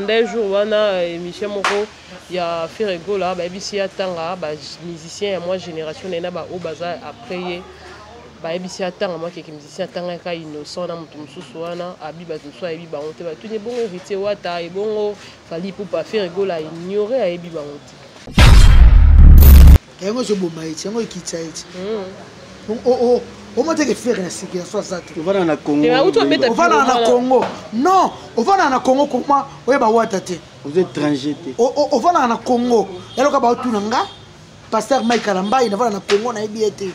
Nde jour wana émission moko ya Ferre Gola, bayebisi ye atanga ba musicien ya mwa génération na ye na baoyo baza après ye. Bayebisi ye atanga mwa keke musicien, atangaki kaka Innocent na moto mosusu wana. Abi bato mosusu ayebi bango te. Batuni ebongo Héritier Wata, ebongo Fally Ipupa? Ferre Gola ignore, ayebi bango te. Yango ezoboma ye ti, yango ekitisa ye ti. Omoteke Ferre na circulation aza te. Ovanda na Congo. Ovanda na Congo, non, ovanda na Congo, koma oyeba Wata te. Oza étranger te. Ovandaka na Congo, yaloka baotuna nga pasteur Mike Kalambai, navanda na Congo, nayebi ye te.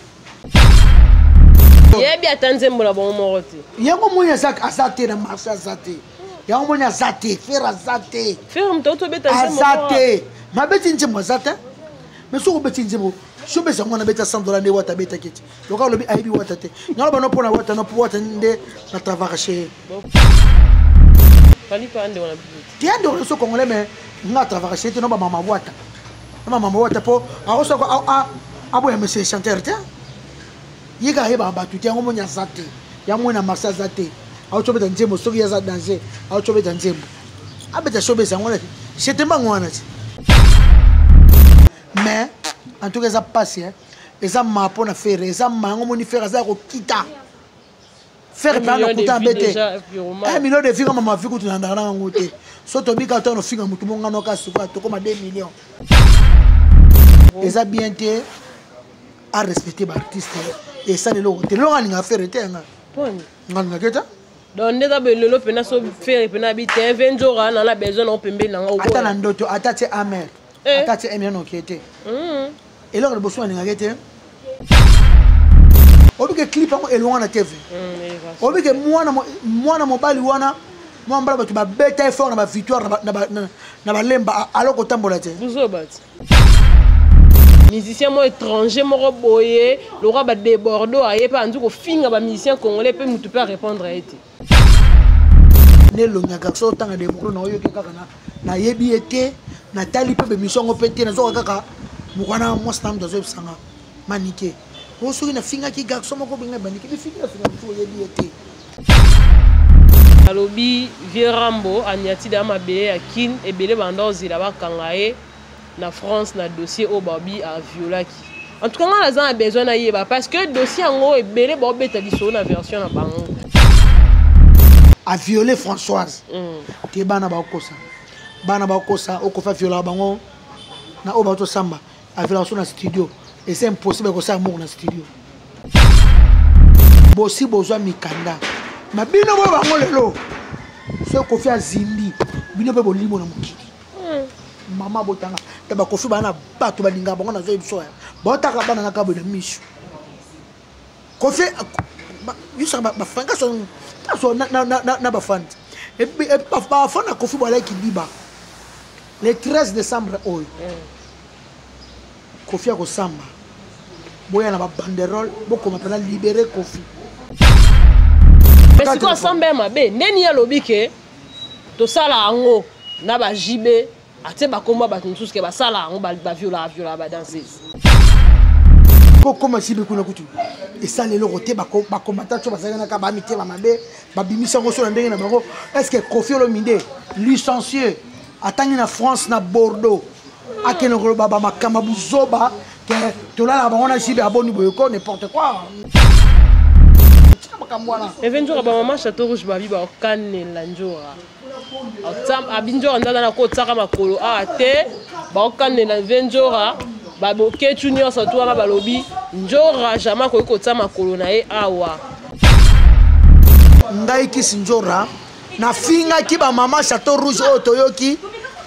Yebi ata nzembo na bango moko te. Yango moni aza te na marché, aza te. Yango moni aza te, Ferre aza te. Ferre moto autobeta. Aza te, mabeti nzembo aza te. Mais soki obeti nzembo, soki obeti yango wana, abeta 100 $ nde Wata abetaki te. Loka olobi ayebi Wata te, nga loba no mpona Wata, no mpo Wata nde na travaka chez te. Ya ndeko so congolais, mais nga travaka chez te. No bamama Wata, no bamama Wata, mpo akosoko aboya monsieur chanteur te. Ye kaka ayebaka bato te. Yango moni aza te, yango moni na marché aza te. Auti obeta nzembo, soki ye aza danger, auti obeta nzembo, abeta showbase yango wana, chete mbango wana ti. Mais en tout cas eza mpasi, eza ma mpo na Ferre, eza ma. Yango moni Ferre aza ya kokita. Ferre mpe ana kuta mpe te 1 million de finga mama fi kutu na ndaka na yango te. So tobika to nofinga motu mongano ka sikoyo tokoma 2 millions, eza bien te. Arespecte baartiste, esala eloko te. Lelo alinga Ferre te, yanga nga alingaki te. Donc nde eza boye lelo mpena, so Ferre mpena abi te ve nzora na besoin na pembeni nanga. Ata na ndoto, ata tie amer, ata tie emia nokie te. Eloko liboso alingaki te, obike clip yango elonga na TV, obike mwana mobali wana, mwana mbala bato babeta effort na bavictoire na balemba, alors kotambola te. Buzoba ti musicien moko étranger moko boye lokwa badebordo, aye mpe anzi kofinga bamusicien congolais, mpe motu mpe arépondre ye te. Nde elongi ya garçon otanga debordo na oyoki kaka, nayebi ye te, natali mpe bemission yango mpe te. Nazoka kaka mokwana mwasi na moto azoyebisanga manike o soki nafingaki garçon moko benga banike bifingi, nafinga motu oyebi ye te. Alobi vieux Rambo aniatide ya mabele ya Kin ebele, banda ozela bakanga ye na France na dossier oyo babi aviolaki. En tout cas nga naza na besoin nayeba, parce que dossier yango ebele baobeta lisolo na version na bango. Aviole Françoise te, bana bakosa, bana bakosa. Okofa aviolaka bango na oyo baotosamba, aviolaka so na studio. Eza impossible kosala moko na studio. Bosi bozwa mikanda ma bino boyo bango lelo. Soki Kofi azindi bino mpe bolimo na mokili, mama botanga te. Bakofi baa na bato balingaka bango, nazoyebi biso ya baotaka bana na kaboye na miso. Kofi yosaka bafanga so na bafani, bafani na Kofi balaki liba le 13 décembre oyo. Kofi akosamba, boya na babanderole, bokoma mpena libéré Kofi. Mais sikoyo asamba ya mabe ndeni? Ye alobi ke tosala yango na bajibe, atie bakomba bato mosusu ke basala yango, baviolaka violaka badanseuse. Kokoma jibe kuna kutu esala eloko te. Bakomata so bazalaki naka bamitema mabe, babimisi yango so na ndenge na bango. Est ce que Kofi Olomide, licencié, atangi na France na Bordeaux, akende koloba bamakambo buzoba ke tolalaka bango na jibe? Aboni boye ko, n'importe quoi, tika makambo wana. Eve nzoka bamama Chateau Rouge babi baokanela nzora, abi nzora nzaza na kotiaka makolo awa te. Baokanela ve nzora, baboketu nyonso tu wana balobi nzora jamais akoki kotia makolo na ye awa. Ngai kisi nzora nafingaki bamama Chateau Rouge oyo toyoki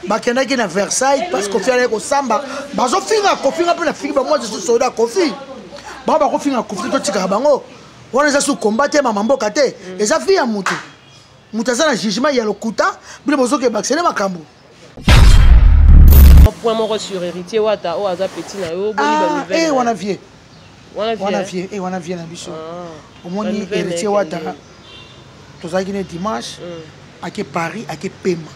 bakendaki na Versailles parce que Kofi alaki kosamba, bazofinga kofinga mpe nafingi bango. Je suis soldat Kofi. Bango bakofinga Kofi, totikaka bango wana. Eza su komba te, mama mboka te, eza vie ya motu. Moto aza na jugement ya lokuta, bino bozoke bakisele makambo. Point moko sur Héritier Wata oyo aza petit na yo, boni banouvelle? Wana vie, wana vie, wana vie na biso. Omoni Héritier Wata, tozalaki ne dimanche, ake Paris, ake pema.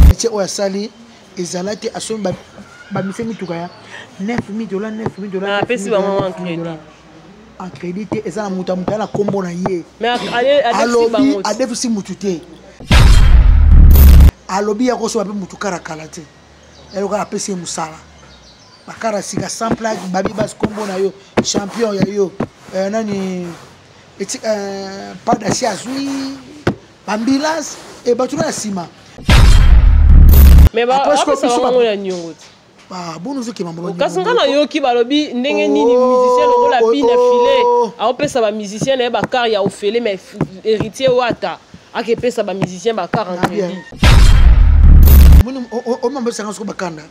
Héritier oyo asali ezala te, asombi bamise mituka ya 9 000 $, 9 000 $. Apesi bango en crédit. En crédit te, eza na moto ya moto ya na nkombo na ye. Alobi adefisi motu te. Alobi ya kosoba mpe motu kara kala te. Eloka apesi ye mosala. Bakara sika sans plaque babi bas kombo na yo champion ya yo nani eti pada si azui ambulance e bato na nsima. Mais bapesa bango ya niongo te. Bono ozokema. Kasi nga nayoki balobi ndenge nini musicien lokola Bina File aopesa bamusicien na ye bacar ya ofele, mais Héritier Wata akepesa bamusicien bacar en crédit. Omambesanga soko bakanda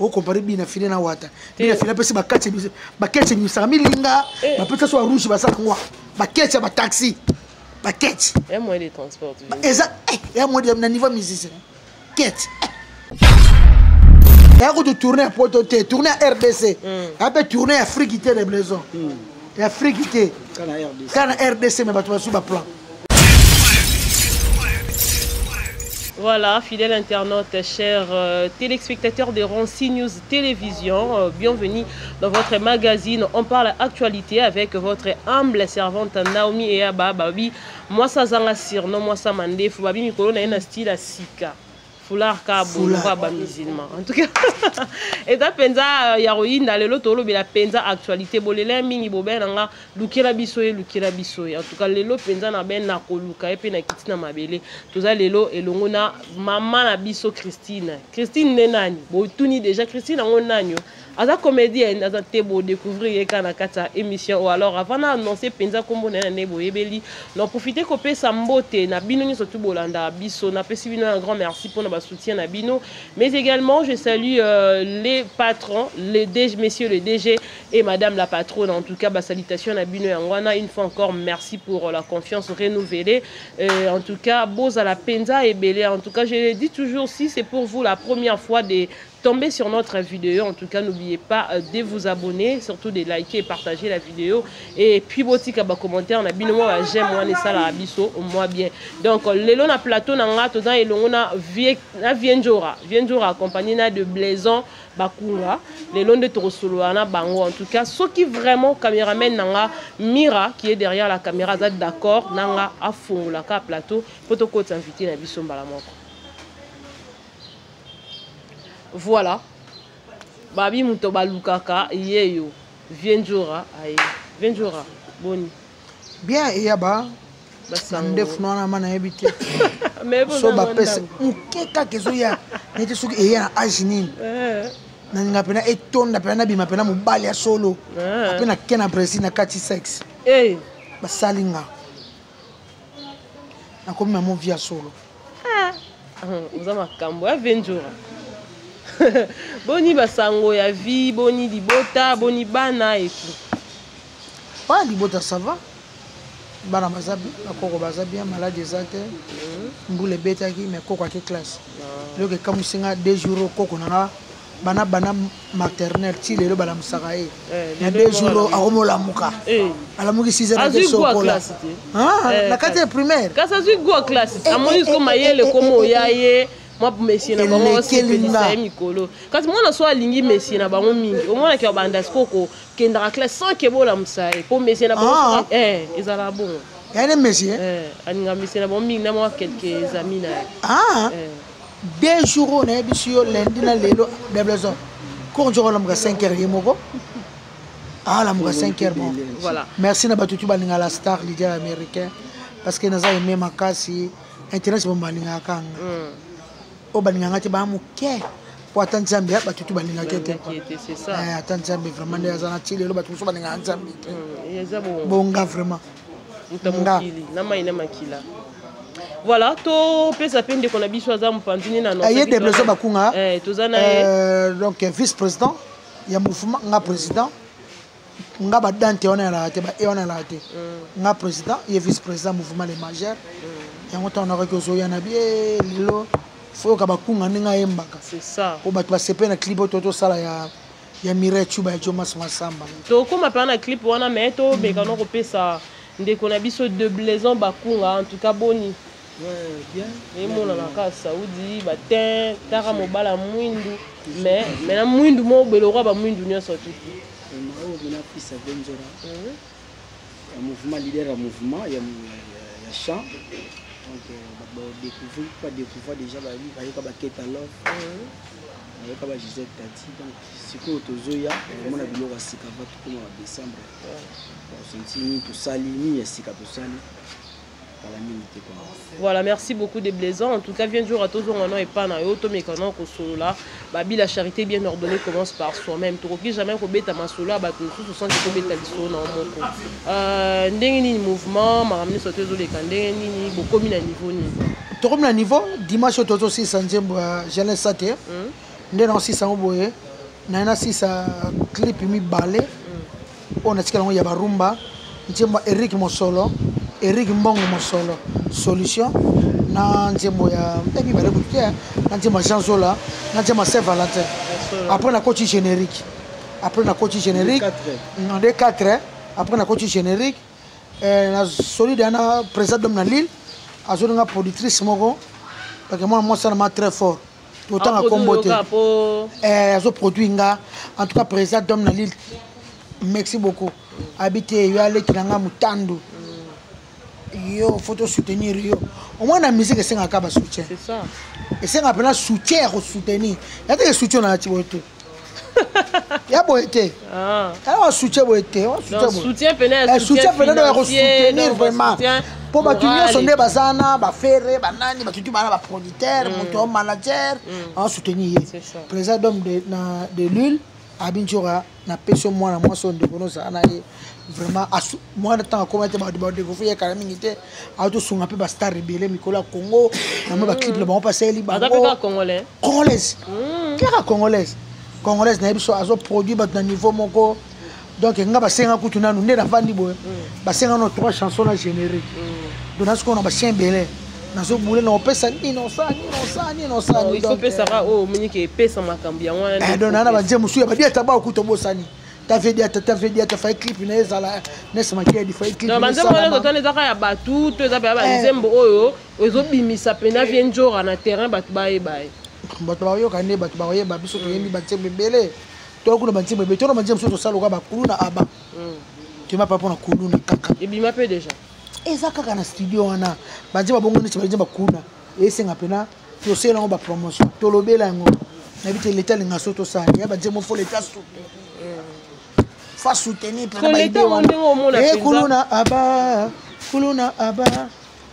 okompare Bina File na Wata. Bina File apesi baketi ebimisaka milinga, bapesa so barouge, basala ngwa baketi ya bataxi, baketi ya moyen de transport. Eza ya moyen na niveau musicien kete eya kutu tourne ya poto te, tourne ya RDC eya mpe tourne ya Afrique te, de blaison ya Afrique te, kaka na RDC, mais bato basu baplan. Voilà, fidèles internautes, chers téléspectateurs de Roncy News Télévision, bienvenue dans votre magazine On parle actualité avec votre humble servante Naomi Eyaba Babi. Moi, ça zanga surnom, moi, ça mandef, Babi Mikolo na na style à sika. Foulard ka boloko ba musulman. En tout cas, eza penza ya royinda. Lelo tolobela penza actualité. Bolela mingi bobe nanga lukela biso ye, lukela biso ye. En tout cas, lelo penza na ben na koluka ye pe na kiti na mabele. Toza lelo elongo na mama na biso Christine. Christine ne nani? Botuni déjà Christine yango nani? Aza comédienne, aza te, bo découvrir ye kaka na kati ya émission. Ou alors, avant na annoncer penza kombo na ye na nde boyebeli, na profiter kopesa mbote na bino nyonso tu bolanda biso. Napesi bino un grand merci mpona basoutien na bino, mais également je salue les patrons, les DG, messieurs le DG et madame la patronne. En tout cas, basalutation na bino yango wana. Une fois encore, merci pour la confiance renouvelée. En tout cas, bozala penza ebele. En tout cas, je le dis toujours, si c'est pour vous la première fois de tomber sur notre vidéo, en tout cas, n'oubliez pas de vous abonner, surtout de liker et partager la vidéo, et puis botika ba commentaire na bino, moi j'aime moi sala biso moi bien. Donc lelo na plateau na nga toza elongo na vie na Vienjora Vienjora accompagné na de Blaison Bakunga. Lelo nde tokosolola na bango. En tout cas, soki vraiment caméraman na nga Mira qui est derrière la caméra aza d'accord na nga, afongola ka plateau po tokota invité na biso mbala moko. Voilà, babi moto balukaka ye yo Vienjora aye. Vienjora, boni? Bien, eyaba. Basango. Ndefu wana ma nayebi te. Mais so bapesa moke kaka ezoya neti soki eya na age nini, nalinga mpena etonda mpena, nabima mpena mobali ya solo. Ape nake na Brésil na kati sexe, basali nga nakomi na movi ya solo. Oza makambo ya Venjora. Boni basango ya vie? Boni libota? Boni bana et tout? Bana libota ça va, bana baza bien, bakoko baza bien, maladi eza te. Mbula ebetaki, mais koko ake classe. Eloko ekamwisi nga, 2 jours oyo koko na nga bana bana maternelle ti lelo balamusaka ye. Na 2 jours akomolamuka, alamuki 6 heures. Azwi goût ya sokola classe te. Na kati ya primaire. Kasi azwi goût ya classe, amoni siko mayele komo oya ye mwa mesie na bango. Elekeli osepelisa nga. ye mikolo. Kasi mwana so alingi mesie na bango mingi, omonaki abanda siko kokendaka classe sans ke bolamusa ye mpo mesie na bango. Ezala bongo. Yani mesie. Alinga mesie na bango mingi na mwa quelques amis na ye. 2 jours oyo nayebisi yo, lundi na lelo, debleson koko nzoko alamuka 5 heures ye moko, alamuka 5 heures. Bon. Voilà. Merci na bato tu balingaka la star leader américain, parce que naza aime makasi internet. Bo balingaka kanga oyo balingaka te baa moke, po ata Nzambe ya bato tu balingaka te. Balingaki ete, c'est ça. Ata Nzambe vraiment nde aza na ti lelo, bato mosusu balingaka Nzambe te. Eza bongo. Bonga vraiment. Moto ya Nga. mokili na mai na makila. Voilà, topesa mpe ndeko na biso aza mopanzi nini na Ye Debleso Bakunga. Toza na ye. Donc vice président ya mouvement, nga président, nga badante wana yalaka te, bae wana yalaka te. Nga président, ye vice président mouvement les majeurs. Yango ntango nakoki ozoya na bie lelo, foyoka Bakunga ndenge ayembaka. C'est ça. Po bato basepe na clip oyo to tosala ya Mireille Tuba ya Jomas Masamba. Tokóma mpe na clip wana, mais tobeka no kopesa ndeko na biso de Blaison Bakunga. En tout cas, boni? Ouais, bien. Emonanaka saudi batin taka mobala mwindu, mais na mwindu moko boye lokwa bamwindu nyonso tuti. Vraiment, oyo mena fils ya Venzora ya mouvement, leader ya mouvement ya chant. Donc bato badécouvrir, badécouvrir déjà, bayoka baketa love, bayoka ba Gisèle Tati. Donc sikoyo tozoya komona biloko ya sika va tokóma ba décembre, basenti nini tosali, nini ya sika tosali kala mingi te quoi. Voilà, merci beaucoup de Blaisant. En tout cas, viens jour à tous on est pas na yo to mekana ko solola. Babi, la charité bien ordonnée commence par soi-même. Tokoki jamais ko beta masolo bato mosusu sans que ko beta liso na moko. Ndenge nini mouvement makambo nyonso tozoleka, ndenge nini bokomi na niveau nini? Tokomi na niveau dimanche oyo tozosisa nzembo ya jeunesse te. Nde naosisa yango boye, naye nasisa clip mibale oyo natikala yango ya barumba, nzembo ya Eric Mosolo, Eric Mbongo Mosolo Solution, na nzembo ya mibale kutu te, na nzembo ya Jean Zola, na nzembo ya Saint Valentin. Après nakoti générique, après nakoti générique nde 4, après nakoti générique na solide yana président dome na Lille azolinga productrice moko parce que mwana mwasi ana ma très fort, totanga kombo te, azoproduire nga. En tout cas, président dome na Lille, merci beaucoup. Abi te yo aleki na nga motandu, yo faut tosoutenir yo. Au moins na musique esengaka basoutien, esengaka mpena soutien ya kosoutenir ya teke soutien na ti boye te, ya boye te, ya soutien boye te. Soutien pena ya kosoutenir vraiment, mpo bato nyonso nde baza na bafere banani, bato tu bana baproducteur, moto manager aosoutenir ye. Président dome de l'huile abi nzoka napesi yo mwana mwasi oyo, ndeko nozala na ye vraiment mwana. Ntango akoma te, bato badécouvrir ye kala mingi te, aotosunga mpe bastar ebele mikolo ya Congo namoi baclip na bango mpe asali bango. Congolaise, kaka congolaise, congolaise nayebi so azoproduire bato na niveau moko. Donc nga basenga kutu nanu nde navandi boye, basenga no trois chansons na générique. Donc nasikoyo na bachien ebele nazobule na opesa nini, osala nini, osala nini, osala nini. Opesaka oyo omoni ke epesa makambo yango wana. Donc naa na banzembo mosusu ya badiata bao kutu obosani tave diata, tave diata fai clip na ezala nesi makiadi fai clip. Banzembo wana totala ezaka ya batu to eza mpe ya banzembo oyo ezobimisa mpena vie njora na terrain, bato bayeba ye? Bato bakoyoka nde bato bakoyeba. Biso toyembi banzembo ebele, toyokuna banzembo ebele, tona banzembo mosusu tosala loka bakuluna aba toyemba pa mpona kuluna kaka. Ebima mpe déjà? Eza kaka na studio wana. Banzembo bongo neti banzembo bakuna esenga mpena tosala yango bapromotion, tolobela yango. Nayebi te leta alinga so tosala ya banzembo, faut leta fa soutenir. Kuluna aba, kuluna aba,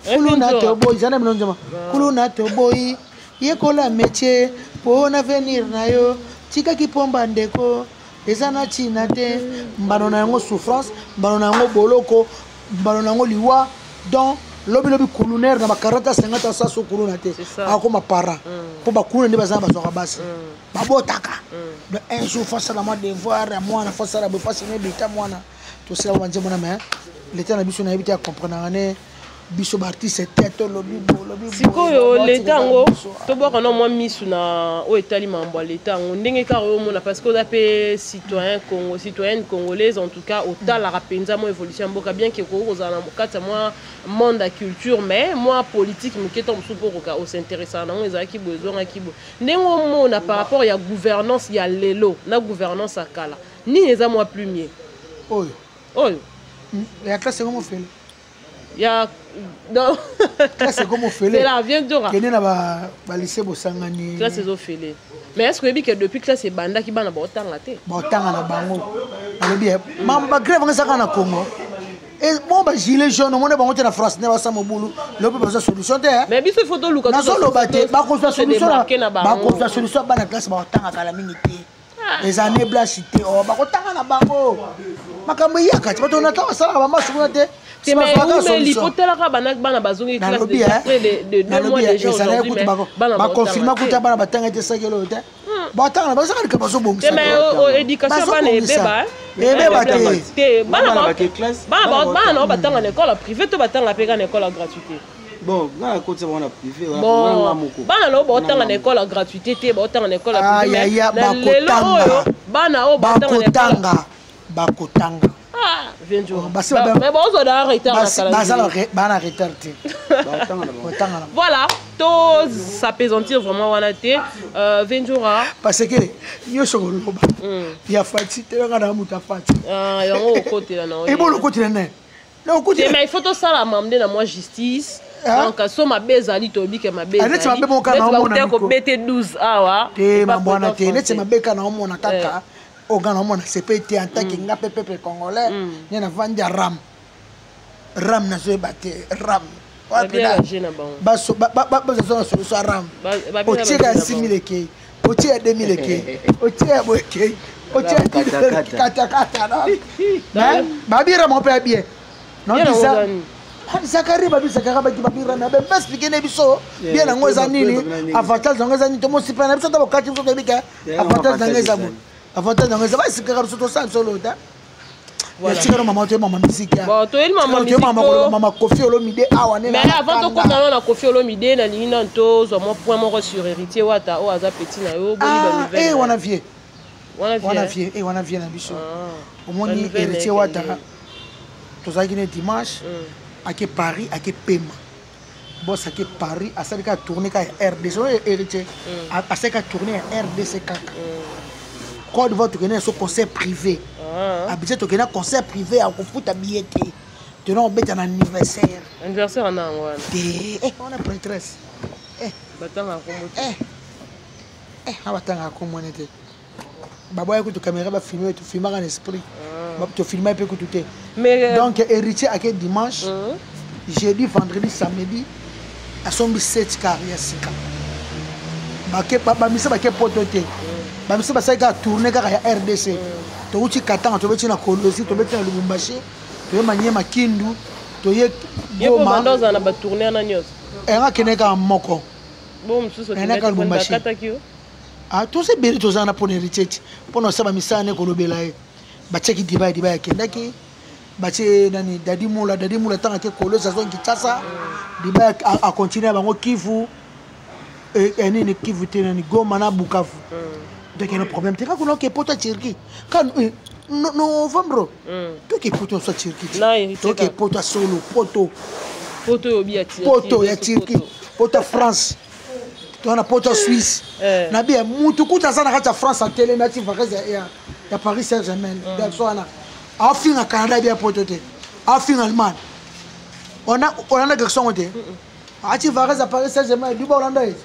kuluna toboyi, eza na bino nzema kuluna toboyi. Yekola métier mpo na avenir na yo, tikaki pomba ndeko, eza na ntina te. Mbano na yango souffrance, mbano na yango boloko, mbano na yango liwa. Donc lobilobi kulunaire na ba 40, 50 asa so kuluna te, akoma para mpo bakuluna nde baza bazwaka basi babotaka. Donc un jour faut asala mwa devoir ya mwana, faut asala boye, faut asene beta mwana. Tosala banzembo na mais leta na biso nayebi te acomprendaka ne biso baartiste te, tolobi bolobi. Sikoyo leta yango tobwaka na mwa misu na oyo etali mambo ya leta yango, ndenge kaka oyo omona, parce que oza mpe citoyen Congo, citoyenne congolaise. En tout cas otalaka mpenza mwa évolution ya mboka, bien ke koki kozala na kati ya mwa monde ya culture, mais mwa politique moke to mosusu mpo okoka os'intéressaka nango. Ezalaki boye, ezwangaki boye, ndenge omona par rapport ya gouvernance ya lelo na gouvernance ya kala, nini eza mwa plus mieux? Oyo Oyo ya classe yango mofele. Ya non. Classe ekomi ofele. C'est la vient dora. Kende na balycée Bosangani. Classe ezofele, mais est ce que oyebi ke depuis classe ebandaki, bana baotanga te? Baotanga na bango. Nalobi bagrève ngo ezaka na Congo bon, bagilet jaune omoni bango te na France nde basa mobulu lelo mpe bazwa solution te. Mais biso il faut toluka. Nazoloba te bakozwa solution, bakozwa solution. Bana classe bakotanga kala mingi te, eza année blanche te. O bakotanga na bango, makambo eyaka ti bato nata basalaka bamasi kuna te. Otalaka bana bazongi. Baconfirma kuta bana batanga te, esakeli oyo te, batanga na bazaka likambo bazobongisa. Éducation bana ebeba. Ebeba te. Bana nao batanga na école privé to batanga mpe kaka na école ya gratuité? Bon, nga nakotisa bango na privé. Bon, bana nao baotanga na école ya gratuité te, baotanga na école ya privé. Na lelo oyo bana oyo bakotanga, bakotanga. Mais bozwa da retard. Bana retard te. Voilà, to s'appesantir vraiment wana te, Venjora. Parce que nyonso koloba ya Fati te, nga na moto ya Fati. Yango okotela na Ebolo okotela nani? Mais il faut tosala mamde na mwa justice. Donc so mabe ezali, toyebi ke mabe. Ah, neti mabe moko kaka naomona ezali kobete 12 awa. Te, mambo wana te. Neti mabe kaka naomona kaka oyo nga naomona sepe te en tant que nga mpe peuple congolais nde navandi ya ram ram, nazoyeba te ram. Bazozwa na solution ya ram. Otieka ya 6000 ekei, otie ya 2000 ekei, otie ya boye ekei, otie ya katakata. Babi ram mpe ya bien. Zakari, babi Zakari, baki babi ram abe baexpliquer na biso bien yango eza nini, avantage yango eza nini. Tomosipa na biso ta bokati biso, toyebi ke avantage yango eza boye, avantage yango eza baexpliquaka biso, tosala biso lota. Yatikala mama, toye mama musique. Toyeli mama, mama Kofi Olomide awa. Ne. Mais avant tokota nano na Kofi Olomide, nalingi nano tozwa mwa point moko sur Héritier Wata oyo aza petit na yo. Boni wana vie wana vie wana vie na biso. Omoni Héritier Wata, tozalaki ne dimanche, ake Paris, ake pema bos, ake Paris, asali kaka tournée kaka ya RDC. Oyo Héritier asali kaka tournée ya RDC kaka. Côte d'Ivoire tokende na so concert privé. Abidjan tokende na concert privé ya kofuta billet te, tona kobeta na anniversaire. Anniversaire ana yango wana? Te, wana prêtresse. Batangaka kombo te. Na batangaka kombo wana te. Baboya kutu caméra bafilme, tofilmaka na esprit, tofilma mpe kutu te. Donc Héritier ake dimanche, jeudi, vendredi, samedi, asombi 7 car ya sika. Bamisa bake poto te, bamisa basali kaka tournée kaka ya RDC. Touti Katanga, tobeti na Kolosi, tobeti na Lubumbashi, toye Manyema, Kindu, toye. Goma. Ozala na batournée wana nyonso? Enga kende kaka moko. Bo mosusu? Enaka Lubumbashi. Toza ebele, toza na mpona Héritier ti mpona osala bamisala ne kolobela ye. Batiaki Dibai, Dibai akendaki, batie nani, Dadi Mula. Dadi Mula ntango ake Kolosi, azongi Kinshasa, Dibai acontinue ya bango Kivu, nini, Kivu te, nani, Goma na Bukavu. Donc ena problème te. Kaka kuna oke poto ya Turquie ka novembre, toke poto ya Turquie, toke poto ya solo poto. Poto ya Turquie, poto ya France, toza na poto ya Suisse. Na bien mutu kuta aza na kati ya France, atelemi ati vacances ya Paris Saint Germain garçon wana afinga Canada bien, poto te, afinga Allemagne. Olanda garçon yango te, ati vacances ya Paris Saint Germain duba. Olanda ye,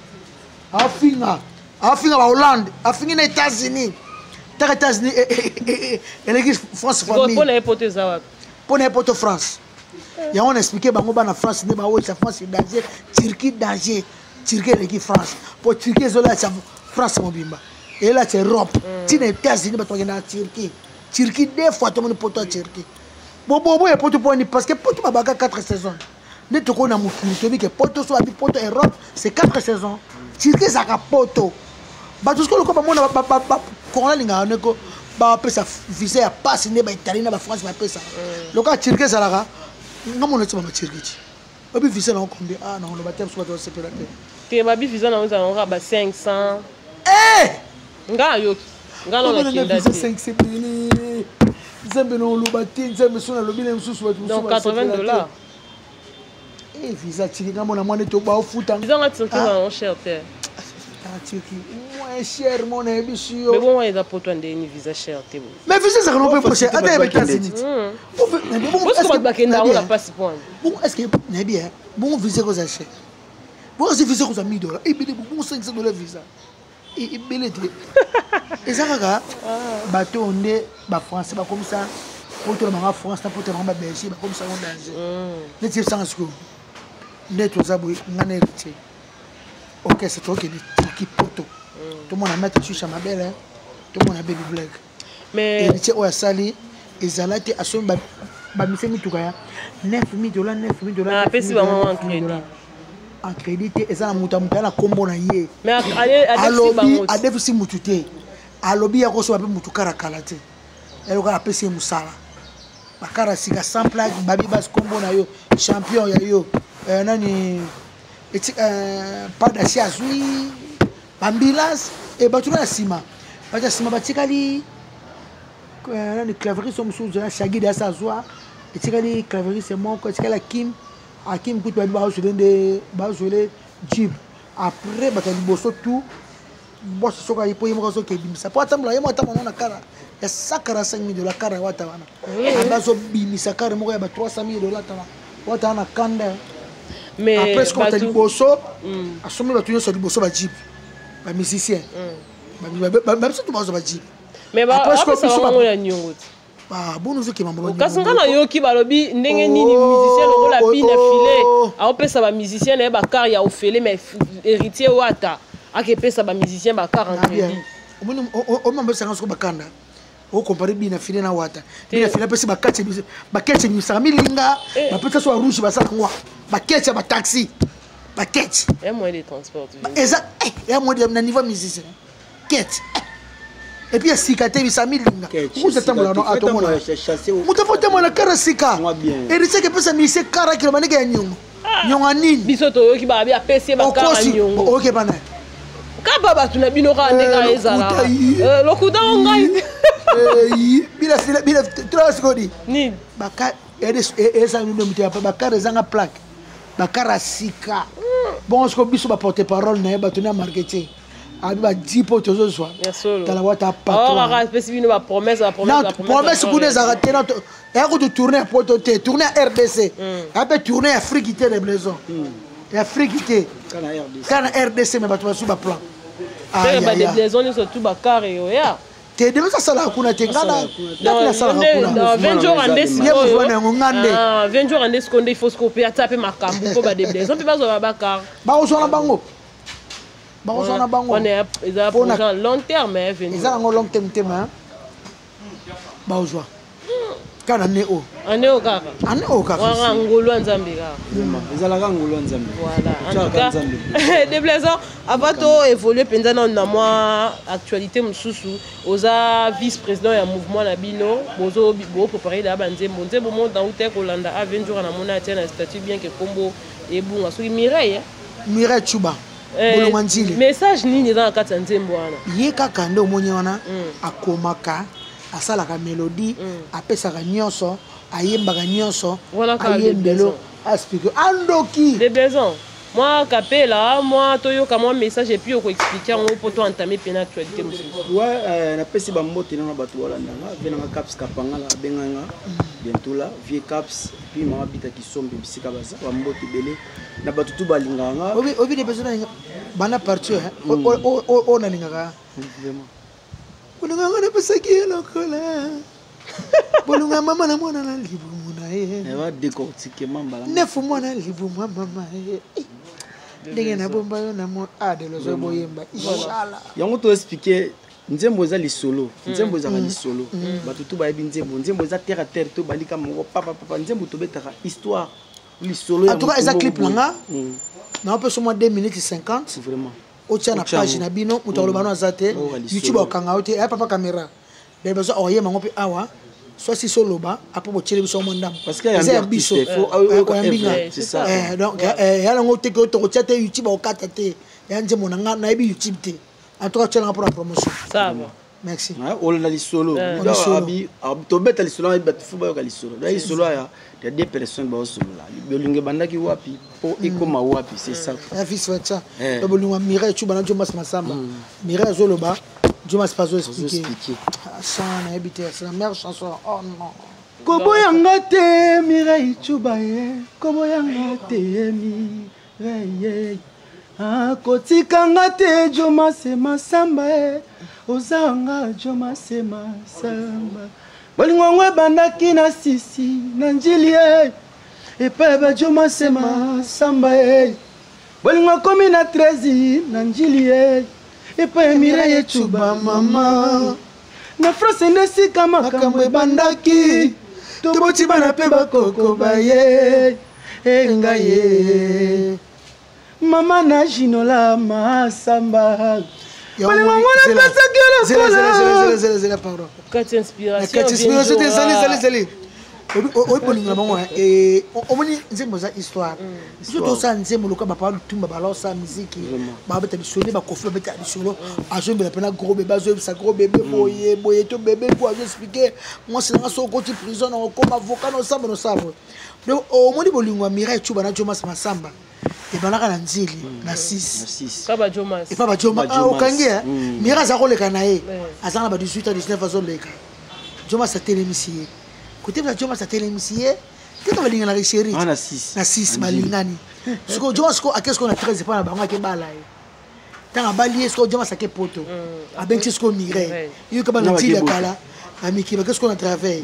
afinga bahollande, afingi na États-Unis. Taka États-Unis eleki France. Famille poto eza wapi? Mpo na ye poto France yango na expliquer bango bana France nde baoyisa France danger, Turquie danger. Turquie eleki France mpo Turquie ezolatisa France mobimba, elatisa Europe ntina États-Unis. Bato bakenda na Turquie, Turquie deux fois. Tomoni poto ya Turquie boboboye poto mponi, parce que poto babaka 4 saisons nde tokoki na mokili. Toyebi ke poto so babi poto Europe, c'est 4 saisons. Turquie ezalaka poto. Bato sikoyo loko bamona corona alingaka ndeko bapesa visa ya pasi nde baItalie na baFrance bapesaka. Lokola Turquie ezalaka, nga mona ti bama Turquie ti oyebi visa nango combien? Ah, nakoloba te, biso bato basepela te. Te, babi visa nango ezala kaka ba 500. Nga ayoki nga nano nakenda te. 500 ebele. Nzambe, na oloba te. Nzambe, so nalobi na mosusu bato. Donc 80 $. Visa Turquie, nga mona mwana ete baofuta. Visa nga Turquie ezala nango cher te. Turquie moins cher, mona yebisi yo. Mais bon, eza poto ndeni, visa cher te. Mais visa ezalaka no mpe cher, ata ya États-Unis. Bosiko bato bakenda yango na passeport. Bon, est ce que nayebi bongo visa ekozala cher? Bongo si visa ekozala 1000 $, ebele. Bongo 500 $ visa ebele te. Eza kaka bato oyo nde bafrançais bakomisa poto na bango France na poto na bango baBelgique, bakomisa yango danger. Neti yebisanga sikoyo nde toza boye, nga na Héritier, orchestre, tokende Turquie poto, tomona maître Shusha Mabele, tomona Baby Black. Héritier oyo asali ezala te, asombi bamise mituka ya 9000 $, 9000 $. Apesi bango en crédit? En crédit te, eza na moto ya moto aya na nkombo na ye. Alobi adefisi mutu te, alobi ya kosoba mpe mutu kara kala te. Eloko apesi ye mosala, bakara sika sans plaque, babi basi nkombo na yo, champion ya yo nani, padasi azwi baambulance e bato na nsima, bato ya nsima batikali nani, claverise mosusu na Shagide asa azwa, etikali claverise moko, etikali Akim. Akim kutu babi bazwele nde bazwele jeep. Après bato ya liboso tout boss soki aye, mpo ye moko azoki ebimisa, mpo atambola ye moko, atambola na kara ya 145 000 $. Kara ya wata wana, bazobimisa kare moko ya ba 300 000 $. Tala wata wana kanda. Mais Après sikoyo bato liboso asombi bato nyonso liboso bajeep, bamusicien babiso to bazwa bajeep. Mais bapesa bango ya niongo te. Boni ozokema? Kasi nga nayoki balobi ndenge nini musicien lokola Bina File aopesa bamusicien na ye bacar ya ofele, mais Héritier Wata akepesa bamusicien bacar en crédit? Omambesanga soko bakanda okompare Bina File na Wata. Bina File apesi baketch ebimisaka milinga, bapesa so barouge, basala ngwa baketch ya bataxi, baketch. Ya moyen de transport. Eza ya moyen na niveau musicien, ketch et puis ya sika te, bisa milinga kuza tambola no atomona moto afo tambola kara sika. Héritier kepesa musicien kara kilo bandeke ya nyongo, nyonga nini? Biso toyoki babi apesi ye bakara nyongo. Oke bana. Kapa bato na bino kaka ndenge ezalaka, lokuta o ngai. Bila sikoyo nini? Ezala nino mite bakara ezanga plaque, bakara sika. Bongo sikoyo biso baporte parole na ye, bato na marketing abi badi mpo tozozwa. Tala Wata. Patronapesi bino bapromesse. Promesse kuna ezalaka te. Eya kutu tourne ya poto te, tourne ya RDC eya mpe tourne ya Afrique te, de blaison ya Afrique te, kaka na RDC. Mais bato basu baplan. Badeblaison nyonso tu bakare oya. Te, debe asalaka kuna te, ngana nasalaka kuna. 20 jours ande. Sikoyo yango nga nde. 20 jours ande sikoyo nde il faut sikoyo mpe atia mpe makambo mpo badeblaison mpe bazwa bakar. Bakozwa na bango, bakozwa na bango. Eza projet long terme. Eza nango long terme te, ma bazwa kaka na ne o. Ane oyo kaka. Ane oyo kaka. Wana ngolu ya Nzambe kaka. Ezalaka ngolu ya Nzambe. Voilà, en tout cas Deblaison, avant to évoluer mpenza nano na mwa actualité mosusu, oza vice président ya mouvement na bino, bopréparé daa banzembo. Nzembo mo nauta kolanda a 20 jours, namoni atia na statut, bien ke kombo ebunga, soki Mireille. Mireille Chuba, bolonga nzile. Message nini eza na kati ya nzembo wana? Ye kaka nde omoni wana akomaka, asalaka mélodie, apesaka nyonso, ayembaka nyonso, ayembelo, aexplike, andoki. De Blaison, mwa kapela, mwa toyoka mwa message et puis okoexplike yango mpo to entame pena actualité mosusu. Ouais, napesi bambote nano bato balandanga ve nanga Caps Kapangala, abenganga bientôt là, vieux Caps, puis mama Bita Kisombe, bisika baza, bambote ebele na bato tu balingaka nga. Obi de besoin bana partir oyo nalingaka. Vraiment. Bolingo yango napesaki ye lokola bolingo ya mama na mwana na libumu na ye. Badécortique mambala. Nefu mwana libumu ya mama ye, ndenge nabomba yo na mo adelozo boyemba inshallah. Yango toexplike nzembo eza lisolo, nzembo ezalaka lisolo, bato tu bayebi nzembo. Nzembo eza terre à terre, to balika moko papa papa, nzembo tobetaka histoire, lisolo. En tout cas eza clip na nga, naopesa mwa 2 minutes 50. Vraiment. Otia na page na bino, moto akoloba no aza te. YouTube akokanga yo te, aya papa caméra de besoin oyema yango mpe awa soit si soloba apo botiele biso mwa ndambo. Eza ya biso oyambi nga, donc ya nango te ke tokotia te, YouTube akokata te. Ya nzembo na nga, nayebi YouTube te. En tout cas tielanga mpona promotion. Merci. Olanda lisolo, tobeta lisolo, bato fo bayoka lisolo da lisolo ya deux personnes baosolola bolingo ebandaki wapi mpo ekóma wapi, c'est ça. Ya vice versa, to bolingo ya Mireille Tuba na Jomas Masamba. Mireille azoloba, Jomas pa azoexplike. Sa nayebi te, c'est la meilleure chanson, oh non. Koboyanga te Mireille Tuba ye, koboyanga te Mireille, akotikanga te Jomase Masamba e, ozanga Jomase Masamba. Bolingo yango ebandaki na sisi na njili e, epai ya baJomase Masamba e. Bolingo ekomi na 13 na njili e, epai ya Mireille Cuba mama na France, nde esika makambo ebandaki. Toboti bana mpe bakoko baye engai ye mama na Jinola Masamba, bolingo yango napesaki. Lokola pardon. Kati inspiration. Kati inspiration te, ezali ezali ezali oyi bolingo na bango. Omoni nzembo eza histoire. Biso tosala nzembo lokola bapapa Lutumba balosala miziki, babeta lisolo, bakofi babeta lisolo, azoyembela mpena gros bébé, azoyebisa gros bébé boye boye to bébé po azoexplike mwasi nanga so okoti prison na okoma avocat na osamba na osala boye. Donc omoni bolingo ya Mireille Cuba na Jomas Masamba ebandaka na nzili na 6 epa bajoma. Okangi Mireille aza koleka na ye, aza na ba 18 ans, 19, azoleka. Jomas atelemisi ye, kotemisa Jomas atelemisi ye. Teka balinganaka chéri. Ah, na 6. Na 6 balingani. Sikoyo Jomas sikoyo ake sikoyo na 13 epai na bango ake bala ye. Ntango abali ye sikoyo Jomas ake poto. Abengisi sikoyo Mireille. Yoka bana Na Njili ya bakeboto. kala na mikili bake sikoyo na travail.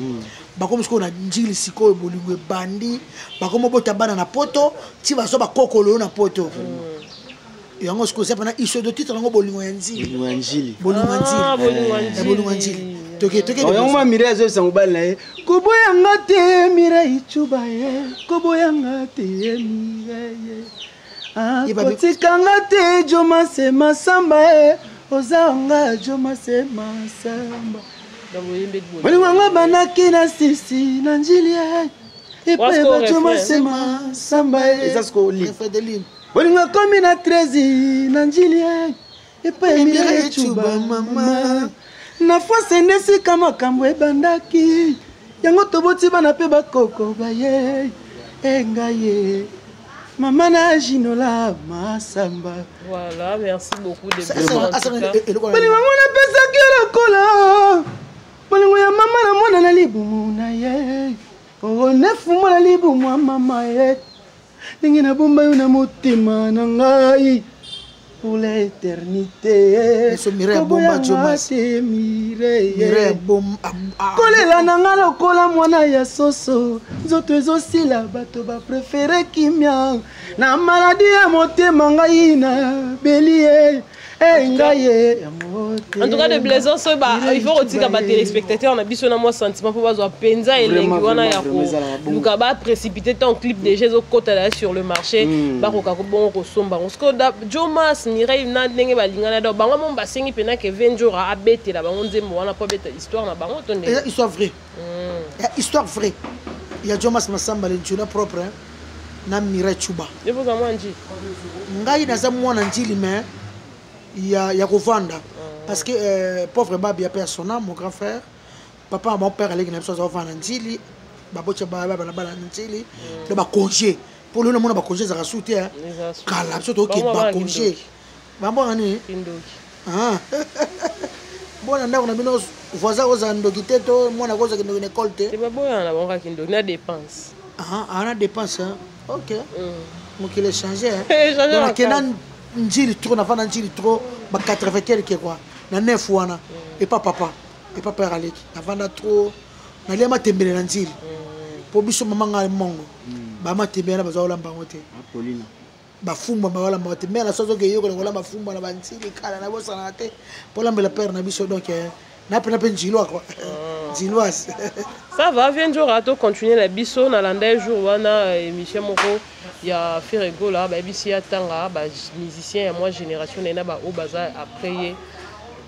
Bakomi sikoyo na Njili sikoyo bolingo ebandi. Bakomi obota bana na poto ti bazwa bakokolo yo na poto. Yango sikoyo eza mpena histoire de titre yango bolingo ya Njili. Bolingo ya Njili. Bolingo ya Ah, Njili. bolingo ya Ya bolingo ya Njili. Njili. Toke toke. Yango mwa Mireille azoyebisa mobali na ye koboyanga te Mireille Tshuba ye koboyanga te Mireille Ye babi- akotikanga te Jomase Masamba ye ozanga Jomase Masamba Donc, boyembi bolingo. bolingo yango ebandaki na sisi na Njili ye epai Wasco ba refrain. Jomase Masamba ye eza sikoyo li Refrain de l'hymne. bolingo ekomi na 13 na Njili ye epai Mireille Mireille Tshuba, Tshuba mama. mama na France nde esika makambo ebandaki yango toboti bana mpe bakoko baye engai ye mama na Ginola Masamba. Voilà, merci beaucoup de Ça, Blaise, ça, en ça, tout ça, cas. eloko na- Bolingo yango napesaki yo lokola bolingo ya mama na mwana na libumu na ye onefu mwana libumu ya mama ye ndenge nabomba yo na motema na ngai pour l'éternité. Biso Mireille abomba Jomas. Koboyanga te Mireille Mireille kolela kolela na nga lokola mwana ya soso nzoto ezosila bato baprefere kimia na maladi ya motema ngai na beli ye e ngai ye ya En tout cas, de Blaise, so ba il faut kotika ba téléspectateurs na biso na mwa sentiment mpo bazwa mpenza elengi Vraiment, wana ya vraiment, vraiment, ezalaka bongo. koluka baprécipité tant clip déjà ezokota na sur le marché, bakoka bongo kosomba yango. Sikoyo Jomas, Mireille na ndenge balingana, donc bango mo basengi mpena ke Venjora abetela bango nzembo wana mpo abeta histoire na bango to ndenge? Eza histoire vraie. Ya histoire vraie ya Jomas Masamba, le Njula propre, hein, na Mireille Tshuba. Epoza mwa Njili. Ngai naza mwana Njili, mais ya kovanda parce que pauvre babi ya persona, mon grand frère, papa, mon père aleki na biso aza kovanda na Njili, babotya bana bana na Njili. Donc bacongé mpo lelo namona bacongé ezalaka su te, hein. Eza su. Kala biso toke Bango bana bacongé kindoki. bambwanga nini? Kindoki. Ah. Bona ndako na bino voisin kozala ndoki te to mwana kozala kindoki na ekole te? Te, baboyana na bango kaka kindoki na dépense. Ah, ana dépense, hein. Ok, mokili échange. Échange. Donc akenda Makasi. Njili trop, nafanda Njili trop, ba 80 quelque quoi, na 9 wana epa papa, epa père aleki navanda trop, nalia matembele na Njili mpo biso mama ngai mongo bamatembele na bazwa kolamba yango te. Paulina. Bafumbwa baolamba yango te, mais na so azoki eyokola kolamba fumbwa na banzili kala nabosanaka te mpo olambela père na biso. Donc napena mpe njilois quoi, njiloise. Ça va, Venjora, tocontinue na biso. Nalanda ye jour wana émission moko ya Ferre Gola, bayebisi ye atanga bamusicien ya mwa génération na ye na baoyo baza après ye.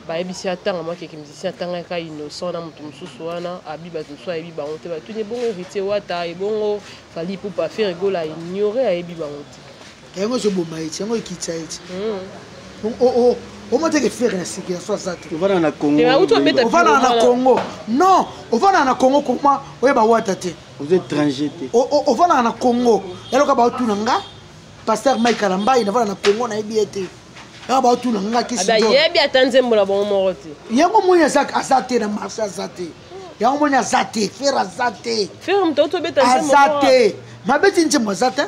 Bayebisi atanga mwa keke musicien, atangaka Innocent na moto mosusu wana abi bato mosusu ayebi bango te. Batuni ebongo Héritier Wata, ebongo Fally Ipupa? Ferre Gola ignore, ayebi bango te. Yango ezoboma eti, yango ekitisa eti omoi teke Ferre na circulation aza te. Ovanda na Congo. Te, auti obeta. Ovandaka na Congo, non, ovandaka na Congo koma oyeba Wata te. Oza étranger te. Ovandaka na Congo yaloka baotuna nga pasteur Mike Alambai, navanda na Congo, nayebi ye te, yaka baotuna nga Abi kisi. ayebi ata nzembo na bango moko te. Yango moni aza te na marché, aza te. Yango moni aza te, Ferre aza te. Ferre moto auti obeta nzembo Aza moko. te, mabeti nzembo aza te,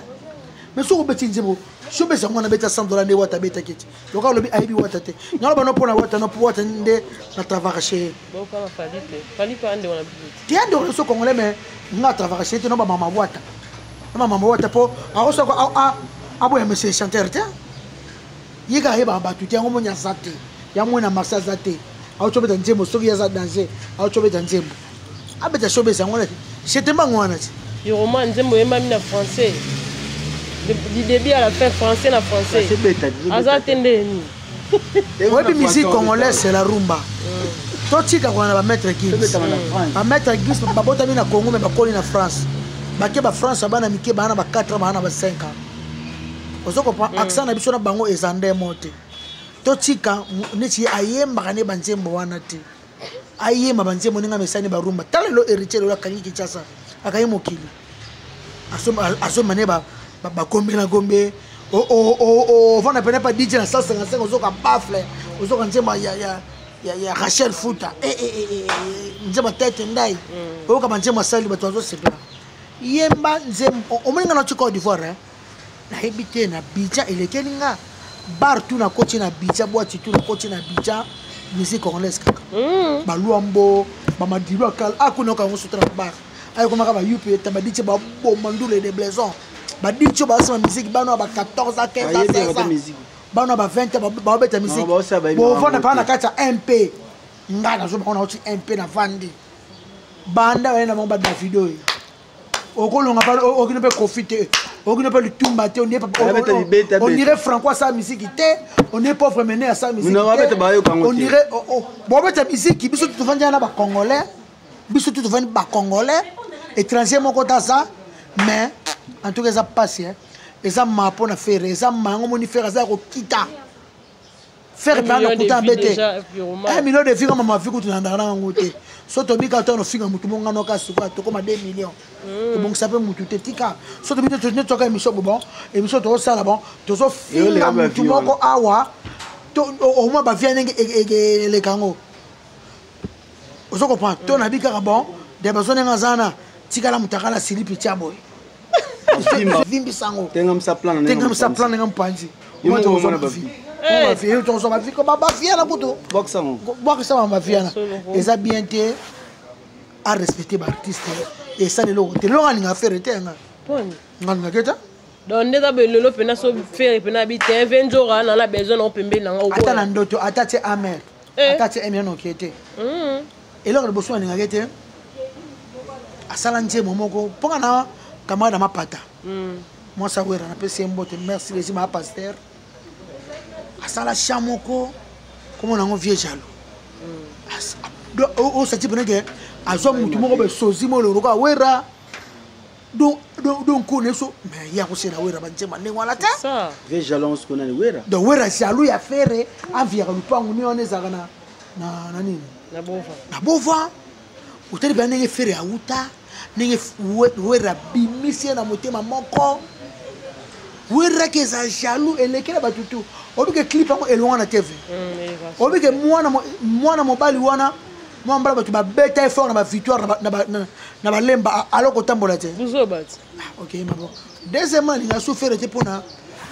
mais soki obeti nzembo so obesa yango wana abeta 100 $ nde Wata abetaki ti loka olobi ayebi Wata te. Nga loba no mpona Wata, no mpo Wata nde na travaillaka chez ye. Bokama Fally te, Fally mpe ande wana biso te. Te, ya ndeko so congolais, mais nga travaillaka chez ye te. No bamama Wata, no bamama Wata mpo akosoko aboya monsieur chanteur te, ye kaka ayebaka bato te. Yango moni aza te, yango moni na marché aza te. Auti obeta nzembo, soki ye aza danger, auti obeta nzembo, abeta so obesa yango wana chete mbango wana ti. Piroma nzembo oyembami na français du début à la fin, français na français. Aza te nde nini? Oyebi musique congolaise, c'est la rumba. Totika kona na bamaître Gims. Bamaître Gims babotami na Congo, mais bakoli na France. Bake bafrance, bana mike baa na ba 4 ans, baa na ba 5 ans. Ozo comprendre accent na biso na bango eza ndemo te. Totika neti ye ayembaka nde banzembo wana te, ayemba banzembo ndenge amesani barumba. Tala lelo Héritier, lelo akangi Kinshasa, akangi mokili, azomba nde bagombe na gombe. Ovanda pene pa DJ na 155, ozoka bafle, ozoka nzembo ya Rachel Futa, nzembo tete ndai, oyoka banzembo asali, bato bazosepela. Yemba nzembo omoni nga nauti Côte d'Ivoire, nayebi te na Abidjan elekeli nga bar tu nakoti na Abidjan, boîte tu nakoti na Abidjan, musique congolaise kaka. Balwambo, bamadilu akala akuna oka yango soto na bar ayekomaka bayupi eta baditie baboma ndule de blaison baditie basema musique bana ba 14 a 15 a 16 ans, bana ba 20 ans babeta musique. Bovanda paa na kati ya mp ngai nazobango nauti mp navandi banda baye na bango badavido oyo okolonga pa okino mpe Kofi te, okino mpe lutumba te. On dirait Franco asala misiki te, on dirait pauvre mene asala misiki te, on dirait bobeta misiki. Biso tovandi wana bacongolais, biso tu tovandi bacongolais, étranger moko taza. Mais en tout cas eza mpasi, eza ma mpo na Ferre, eza ma yango moni Ferre aza ya kokita. Ferre mpe anakuta mpe te 1 million de vues. Mama vi kutu nandaka na yango te. So tobika to nofinga mutu mongano ka sikoyo tokóma 2 millions, tobongisa mpe mutu te. Tika so tobi te toka émission bon, émission tozosala bon, tozofinga mutu moko awa au moins bavues ndenge eleka yango, ozo comprendre? To nabi kaka bon de bazo ndenge aza na tikala moto akala silipi tia boye vimbisa yango, tengamisa plan. Tengamisa plan ndenge mopanzi tozwa bavues, bavues wana kutu bwakisa bavues wana eza bien te. Arespecte baartiste, esala eloko te. Lelo alinga Ferre te, yanga nga alingaki te. Donc nde eza boye lelo mpena so Ferre mpena abi te ve nzora na besoin nango pembeni nanga. Ata na ndoto, ata tie amer, ata tie emia nokie te. Eloko liboso alingaki te, asala nzembo moko mponga na camarade ya mapata mwasi awera, napesi ye mbote, merci lesi maa pasteur. Asala chant moko komona yango vieux jaloux, osati pene ke azwa mutu moko besozi mo eloko awera. Donc na biso, mais ye akosela Wera banzemba ndenge wana te. Vieux jaloux konani Wera. Donc Wera jaloux ya Ferre, aviaka lupangu nini wana ezalaka na nini? Na Bova. Na Bova. Otali mpenza ndenge Ferre auta, ndenge Wera abimisi ye na motema moko. Weraki eza jaloux elekela bato tu. Obike clip yango elonga na TV, obike mwana mobali wana, mwana mobali, bato babeta ye fort na bavictoire na balemba alors kotambola te. Ok, mabo deuxièmement alinga so Ferre te mpona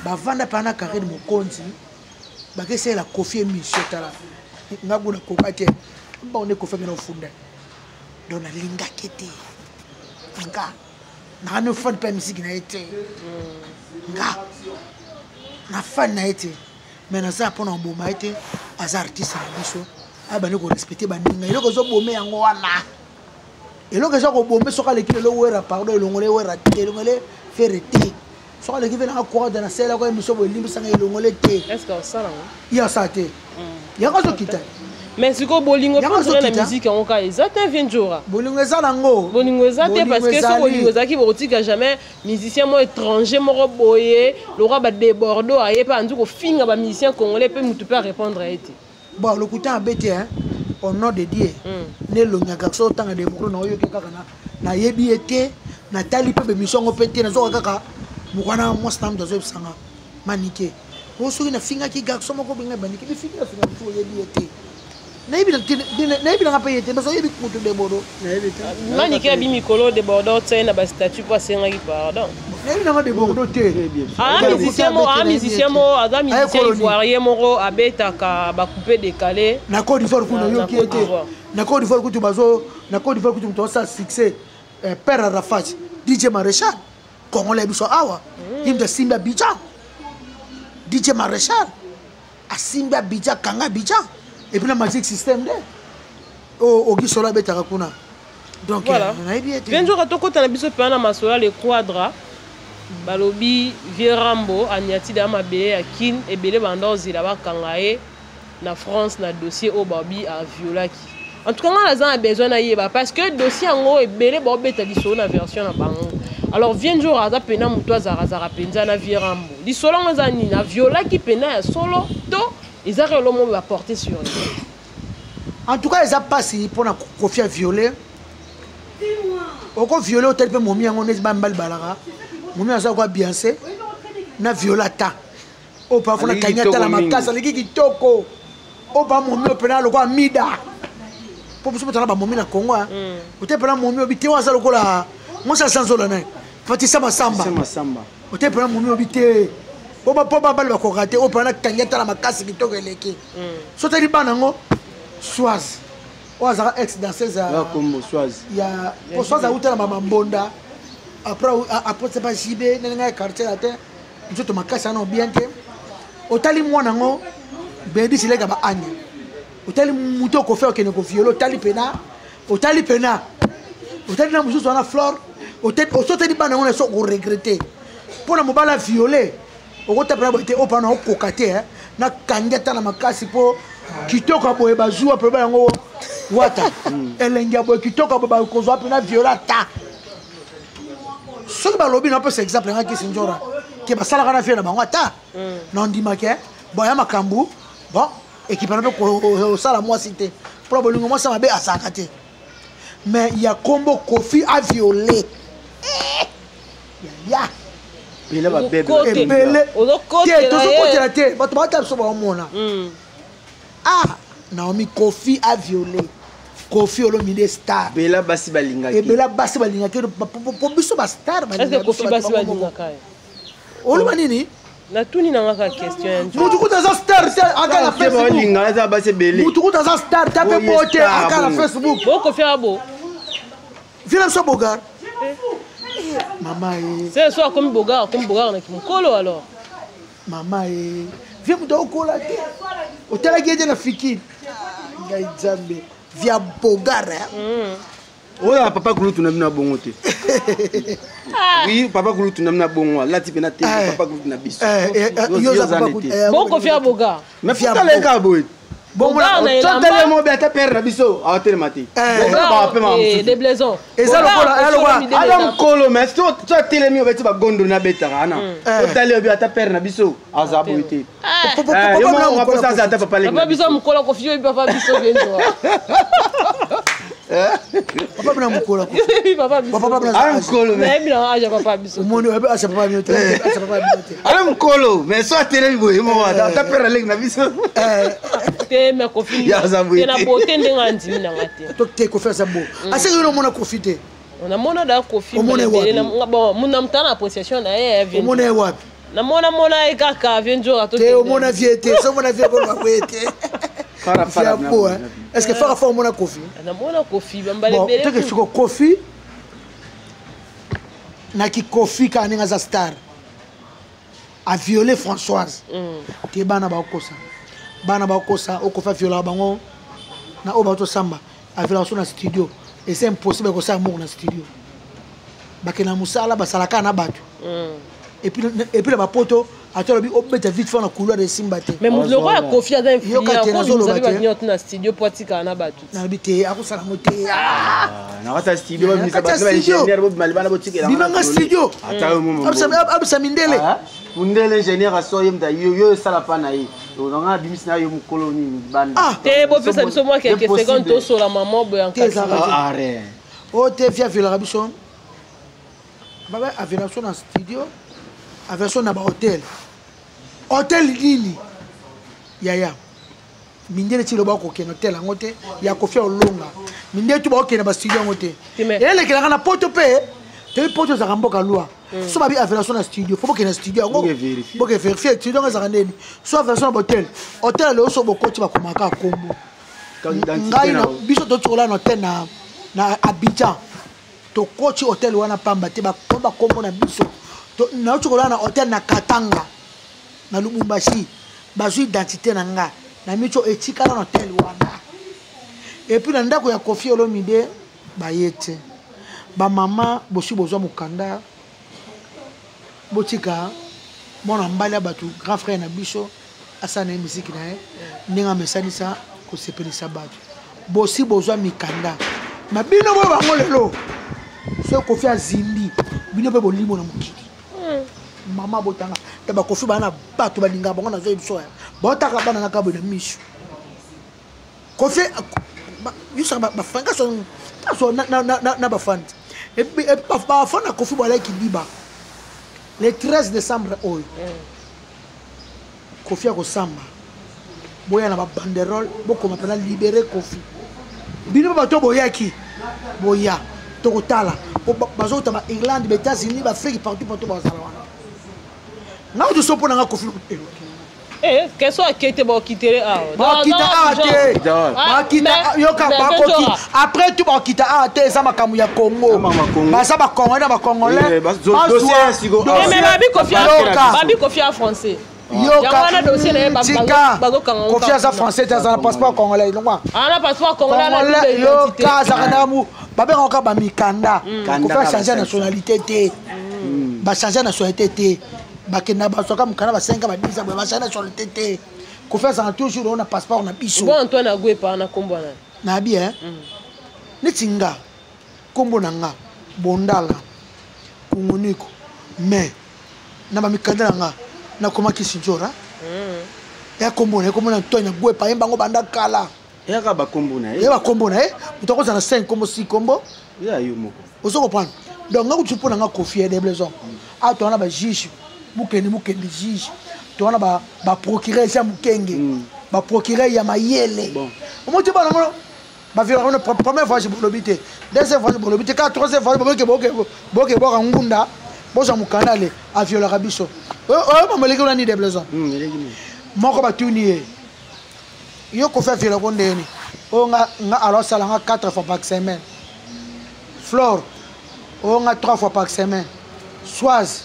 bavanda mpa na Karine Mokonzi, bakesalela Kofi émission. Tala nga kuna koka te, bango nde Kofi akenda kofunda. Donc nalingaki te, nga naka no fan mpe ya misiki na ye te, nga na fan na ye te, mais naza mpona koboma ye te. Aza artiste na biso, abandi korespecte baninga. Eloko ezobome yango wana, eloko eza kobome soki aleki lelo Wera, pardon, elongole Wera te, elongole Ferre te. Soki aleki mpe nanga kwada na selako émission boye, elimbisanga, elongole te. Ye asala te, yango azokita. Mais sikoyo bolingo mpe na musique yango kaka eza te, vieux Njora. Bolingo eza nango. Bolingo eza te, parce que so bolingo ezalaki, bokotika jamais musicien moko étranger moko boye lokwa badebordo aye mpe anzi kofinga bamusicien congolais mpe mutu mpe arépondre ye te. Bon, lokuta abe te, au nom de Dieu, ne elongaka so otanga debordo na oyoki kaka nayebi ye te, natali mpe bémission yango mpe te. Nazoka kaka mokwana mwasi na moto azoyebisanga manike o soki nafingaki garçon moko benga banike bifingi, nafinga motu oyebi ye te, nayebi nanga mpe ye te, parce oyebi motu debodo. Manike abi mikolo debordo tia ye na bastatut mpo asengaki pardon. Nayebi nanga debordo te. Musicien moko aza musicien ivoirien moko abetaka bacoupe décalé. Na Côte d'Ivoire kuna oyoki ye te. Na Côte d'Ivoire kutu bazo, na Côte d'Ivoire kutu moto asala succès, père Arafat, DJ Maréchal congolais biso awa, ye moto asimbi Abidjan. DJ Maréchal asimbi Abidjan, kanga Abidjan, et puis na Magic System nde ogisolo abetaka kuna. Donc voilà. Nayebi ete vieux Nzoka tokɔta na biso mpenza na masolo ya Le Quadra. Balobi vieux Rambo aniatide ya mabele ya Kine ebele banda ozela bakanga ye na France na dossier oyo babi aviolaki. En tout cas nga naza na besoin nayeba, parce que dossier yango ebele baobeta lisolo na version na bango. Alors vieux Nzoka aza mpena moto azalakazalaka mpenza na vieux Rambo. Lisolo yango eza nini? Aviolaki mpena ya solo to ezaka elo moko baporte sur ye? En tout cas eza mpasi mpona Kofi aviole. Okoviole, otali mpe momi yango neti bamibali balaka momi aza kwa Biance na viole ata oyo parfois nakangi atala makasi, aleki kitoko oyo pa momi oyo mpena lokola mida, mpo biso mpe tala bamomi na Congo ote mpena momi oyo bite oyo aza lokola. Mwasi asanzola naye Fatisa Masamba. Ote mpena momi obi te po babali bakoka te oyo mpena nakangi atala makasi kitoko eleki. So otali bana yango Swaz oyo azalaka ex danseuse ya po Swaz auta na mama Mbonda après après c'est pas JB ndenge ngai quartier la te nzoto makasi ana bien te. Otali mwana yango Benedicte leka ba anya, otali moto okofi okende koviole, otali pena, otali pena, otali na mosusu wana Flore, osoteli bana yango na so okoregrete mpo na mobali aviole, okotapela boye te, oyo mpana okoka te, nakangi ata na makasi mpo kitoko ya boye bazuwa mpe ba yango wata elengi ya boye kitoko ya boye bakozwa mpe na viole. Ata soki balobi na opesa exemple yanga kisi nzora ke basalaka na vie na bango, ata na ondimake bon ya makambo bon ekipe na mpe kosala mwasi te mpona bolingo mwasi ya mabe azalaka te. Mais ya kombo Kofi aviole ya Ebele babebe. Ebele te. Ozokotela. Tozokotela te, bato bata biso baomona. Ah, Naomi, Kofi aviole Kofi Olomide star. Bela basi balingaki. Ebela basi balingaki po biso bastar. Est-ce Kofi basi balingaka ye? Oloba nini? Natuni nanga kaka question ya nzoto. Mutu kuta aza star te aka na Facebook. Balinga eza basi ebele. Mutu kuta aza star te ape Oye, bo te star, aka na bongo. Facebook. Bo Kofi abo. Vila biso bogar mama ye. Se so akomi bogar, akomi bogar na kimokolo alors. Mama ye, vie moto akokola te, otalaki ye te na fikiri. Ngai Nzambe, via bogar, eh. Oyo ya papa kulutu na bino ya bongo te. Oui, papa kulutu na bino ya bongo alati mpe na te. Papa kulutu na biso. Yo oza papa te. Bo Kofi abogar. Mais futala ye kaka boye. Bogar na elamba. Totele mo be ata pere na biso aotelema te. Bapema mosusu. De blaison. Eza lokola- Aza mokolo, mais so atelemi obeti bagondo na abetaka ana. Otali obi ata pere na biso aza boye te. Yo moko aposa aza ata papa leki papa na biso mokolo Kofi oyebi papa biso bienzoa. Papa bina mokolo. Papa biso. Papa bina. Aza mokolo, mais nayebi na age ya papa biso. Omoni oyebi asa papa bino te, asa papa bino te. Aza mokolo, mais so atelemi boye moko ata pere aleki na biso. Te, mais Kofi Ya, aza boye te na te. bote ndenge andimi nanga te. To te, Kofi aza bo aseki yo nomona Kofi te. Namona da Kofi. Omona ye wapi? Bon, na mutana appréciation na ye vie. Omona ye wapi? Namona mona ye kaka vie nzoka to. Te, omona vie te, so omona vie koloba boye te. Fara, fara, Via bo, hein. Est ce que fara fa omona Kofi? Namona Kofi bambala Bon, ebele. teke siko Kofi naki Kofi kaka ndenge aza star aviole Françoise te. Bana bakokosa, bana bakokosa. Okofi aviolaka bango na oyo baotosamba, aviolaka so na studio. Eza impossible kosala moko na studio. Bakende na mosala, basalaka na bato et puis na bapoto ata alobi obeta vite fait na couloir, esimba te. Mais moto lokola Kofi aza Yoka te, nazoloba influent te. bato nyonso na studio po atikala na bato. Nalobi te, akosala yango te. Ah! Na kati ya studio babimisa Na kati ya bato ba studio. ingénieur bobima libanda botikela. Bimanga studio. Ata yo momo. Abisa mindele. Mundele ingénieur aso ye mutu yo yo esala pa na ye onanga abimisi na yo mokolo nini libanda. Ah! Te, bopesa biso mwa quelques Impossible. secondes tosola mama boye. Te, ezalaka te. Ah, arrête. Oyo te, vi aviolaka biso, baba aviolaka biso na studio, aviolaka biso na bahotel. Hotel nini yaya? Mindele ti loba bakokende hotel yango te ya Kofi olonga. Mindele tu bakokende bastudio yango te. Te, mais- Elekelaka na poto mpe toyebi poto ezalaka mboka loi. So babi aviolation na studio, fo bokende na studio yango. Boke vérifier. Boke vérifier studio yango ezalaka ndeni. So aviolation na bahotel, hotel lelo so bokoti bakomaka kombo. Carte d'identité. Ngai na Na biso totikola na hotel na Abidjan, tokoti hotel wana pamba te, bakomba kombo na biso. Nauti kolala na hotel na Katanga na Lubumbashi, bazwi identité na nga na miso etikala na hotel wana. Et puis na ndako ya Kofi Olomide baye te. Bamama bosi bozwa mokanda, botika mwana mbali ya bato. Grand frère na biso asala na ye misiki na ye ndenge amesanisa kosepelisa bato. Bosi bozwa mikanda ma bino boyo bango lelo soki Kofi azindi bino mpe bolimo na mokili. Mama botanga te, bakofi baa na bato balingaka bango. Nazoyebi biso ya baotaka bana na kaboye na miso Kofi yosaka bafanga so na bafandi bafani na Kofi balaki diba le 13 décembre oyo. Kofi akosamba, boya na babanderole, bokoma mpena libéré Kofi. Bino mpe bato boyaki, boya tokotala. Bazouta ba Irlande, ba États-Unis, ba Afrique, partout partout bazala wana. Nga kutu so mpo na nga Kofi. Eh, question akete bakitele awa. Bakita awa te. Bakita yoka bakoki. Après tout bakita awa te, eza makambo ya Congo. Baza ba Congolais na ba Congolais. Mais babi Kofi babi Kofi a français. Yoka tika Kofi aza français te, aza na passeport congolais longwa. Ana passeport congolais na yoka azaka na mu babengaka kaka bamikanda. Kofi achange nationalité te, bachange nationalité te, bakenda bazwaka mokanda basenga badisa boye, bachange nationalité te. Kofi azala toujours oyo na passeport na biso. Bon, Antoine Agwepa na kombo na nayebi e neti nga nkombo na nga Bondala Kunguniko, mais na bamikanda na nga nakomaki Sinjora. Ya nkombo na ye, kombo na Antoine Agwepa, ye bango banda kala. Eyaka bakombo na ye. Ye bakombo na ye, moto akozala na 5 kombo, 6 kombo. Ya yo moko. Ozo comprendre? Donc nga kutu mpo na nga Kofi ya Deblaison, awa toza na bajuge Mokende, Mokende juge, toza na baprocureur eza Mokenge, baprocureur ya mayele. Omoti bana ngo baviolaka ngo première voyage bolobi te, deuxième voyage bolobi te, kaka troisième voyage boboke boke boka ngunda bozwa mokanda ale aviolaka biso. Oyo mameleki wana ni Deblaison moko batuni ye: yo Kofi aviolaka ndeni? Oyo nga nga alors asala nga 4 fois par semaine. Flore oyo nga 3 fois par semaine. Swaz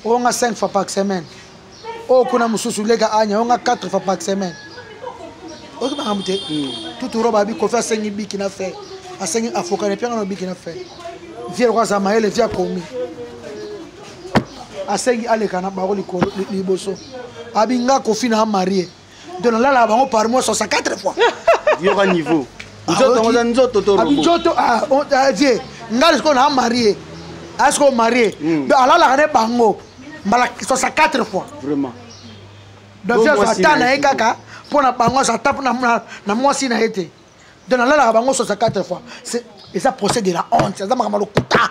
oyo nga 5 fois par semaine. Oyo kuna mosusu leka anya oyo nga 4 fois par semaine. Oyoki makambo te tuturo babi Kofi asengi biki na fe, asengi afokana epianga na biki na fe. Vie lokwa aza mayele, vie akomi asengi aleka na bango likolo liboso abi nga Kofi na marie, donc nalalaka bango par mois 64 fois. Yoka niveau nzoto yango eza nzoto to abi nzoto vie nga sikoyo na marie, asikoyo marie, donc alalaka ne bango mbala 64 fois. Vraiment. Donc vie azwa ata na ye kaka mpo na bango, azwa ata na mwasi na ye te. Donc nalalaka bango 64 fois, eza procès de la honte, eza makambo lokuta.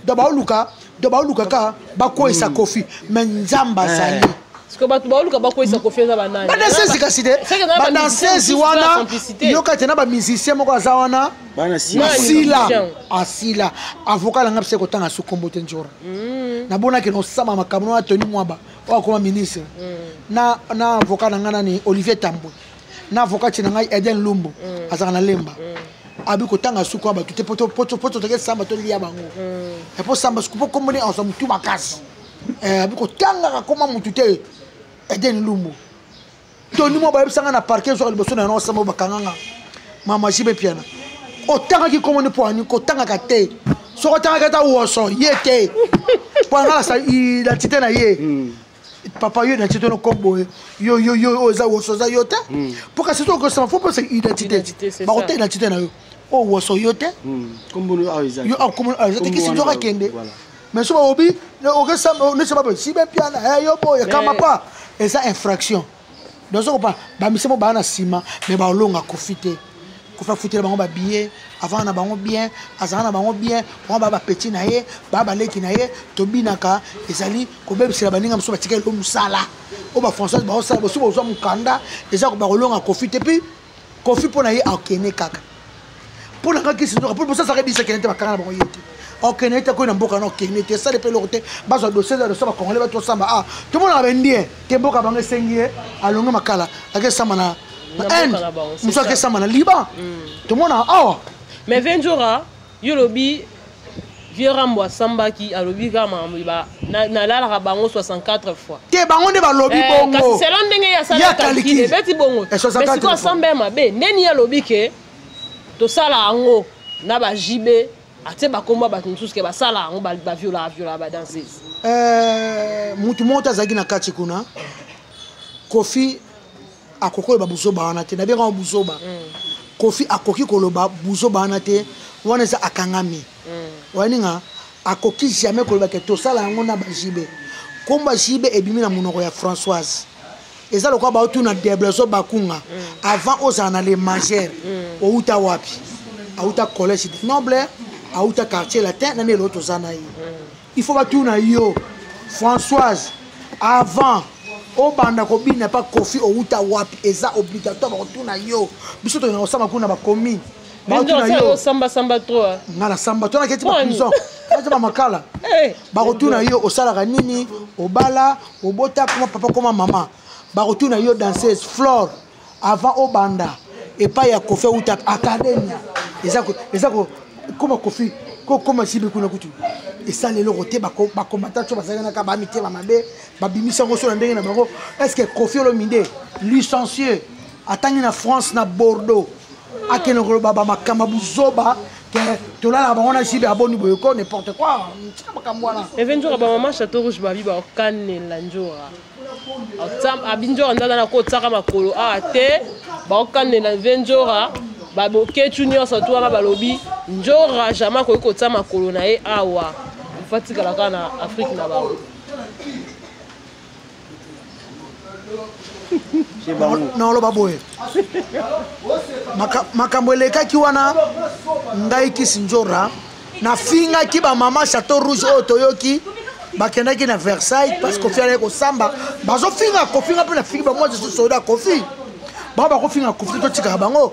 Donc baoluka, donc baoluka kaka bakweyisa Kofi, mais Nzambe azali. Parce que bato baoluka bakweyisa Kofi eza banani? Badansezi kasi te, badansezi wana yoka te na bamusicien moko aza wana asila asila avocat nanga bisa kotanga su kombo te njora. Nabonaki nosama makambo na Tony Mwaba oyo akoma ministre na avocat na nga nani, Olivier Tambwe, na avocat ti na ngai Eden Lumbu azalaka na Lemba. Abi kotanga suku ya bato te po toke samba tolia bango epo samba suku po komboni azwa motu makasi. Abi kotangaka koma motu te. Eden Lumbu, Tony mo bayebisanga na parquet ezwaka liboso na yango osamba bakanganga mama Jibe Piana. Otangaki komoni mpo ani kotangaka te, soki otangaki ata woso ye te mpo anga nasa identité na ye. Papa, yo identité no kombo yo yo yo oyo eza woso eza yo te, mpo kasi soki okosama fo mposa identité bakota identité na yo oyo woso yo te. Yo kombo eza te kisi nzoka akende. Mais so baobi okesamba neti babe Sibe Piana yo boye kama pa eza infraction. Donc soko pa bamise mo baa na nsima, mais baolonga Kofi te. Kofi afutela bango babillet avant na bango bien, azala na bango bien, bango baa bapeti na ye, baa baleki na ye. Tobinaka ezali kobebisela baninga mosusu batika elo mosala oyo bafrançoise baosala bosi bozwa mokanda eza bakolonga Kofi te. Puis Kofi mpo na ye akende kaka mpo na nga kisi nzoka mpo bosasaka ebisa akende te, bakanga na bango ye te, okende te koyi na mboka na okende te, esali mpe eloko te. Bazwa dossier, eza dossier bacongolais bato osamba ah tomonaka baindien te, mboka bango esengi ye alonge makala akesamba na Inde, mosu akesamba na Liban, tomonaka awa. Mais Venjora, yo lobi vieux Rambo asambaki, alobi kaka makambo nalalaka bango 64 fois. Te, bango nde balobi bongo. Kasi selon ndenge ye asala calcul ebeti bongo, mais sikoyo asamba ya mabe ndeni ye alobi ke tosala yango na ba JB, atie bakombo ya bato mosusu ke basala yango, baviolaka violaka badanseuse. Mutu moko te azalaki na kati kuna. Kofi akoki koloba buzoba wana te, nabengaka buzoba. Kofi akoki koloba buzoba wana te, wana eza akangami. Waninga akoki jamais koloba ke tosala yango na bajibe. Kombo ya Jibe ebimi na monoko ya Françoise, eza lokola baotuna Debleso Bakunga: avant ozala na le majeur, outa wapi? Auta collège de noble, auta quartier latin nani eloo toza na ye. Il faut batuna yo Françoise: avant obanda kobina pa Kofi, outa wapi? Eza obligatoire, bakotuna yo. Biso tokenda kosamba kuna bakomi. Batuna yo. Samba samba trop. Nga na samba to naketi ba prison. Aza bamakala. Bakotuna yo osalaka nini, obala, obota, koma papa, koma mama. Bakotuna yo danseuse Flore avant obanda epai ya Kofi auta academia eza koma Kofi kokoma sibi kuna kutu esala eloko te. Bakomata so bazalaki naka bamitema mabe, babimisi yango so na ndenge na bango. Est ce que Kofi Olomide, licencié, atangi na France, na Bordeaux, akende koloba bamakambo buzoba ke tolalaka bango na jibe aboni boye ko n'importe quoi? Tika makambo wana. Eve Nzora, bamama Chateau Rouge babi baokanela Nzora, abi Nzora nde aza na kotiaka makolo awa te. Baokanela ve Nzora, baboketu nyonso tu wana balobi Nzora jamais akoki kotia makolo na ye awa, ifa tikala kaka na Afrique na bango. Naoloba boye, makambo elekaki wana, ngai Kisi Nzora nafingaki bamama Chateau Rouge oyo toyoki bakendaki na Versailles parce que Kofi alaki kosamba, bazofinga kofinga mpe nafingi bango. Je suis soldat Kofi. Bango bakofinga Kofi, totikaka bango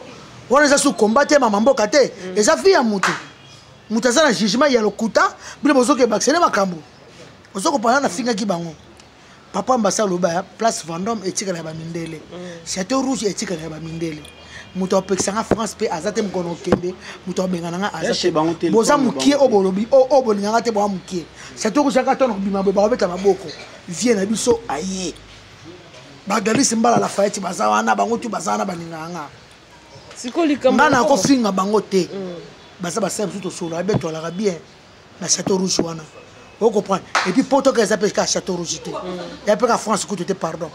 wana. Eza su komba te, mama mboka te, eza vie ya motu. Moto aza na jugement ya lokuta, bino bozoke bakisele makambo ozokopana. Nafingaki bango. Papa Ambasa aloba place Vendôme etikala ya bamindele, Chateau Rouge etikala ya bamindele. Moto apekisanga France mpe aza te. Mokolo okende, moto abengana nga aza te. Boza mokie oyo bolobi oyo bolinganga te, boa mokie. Chateau Rouge aka tona kobima boye, bakobeta maboko. Vie na biso aye, bagalisi mbala Lafayette baza wana, bango tu baza wana, balingaka nga. Nga nakofinga bango te. Baza basala biso, tosolola be, toalaka bien na Chateau Rouge wana, ocomprendre. Et puis potoka eza mpe kaka Chateau Rouge te, ya mpe ka France kutu te, pardon.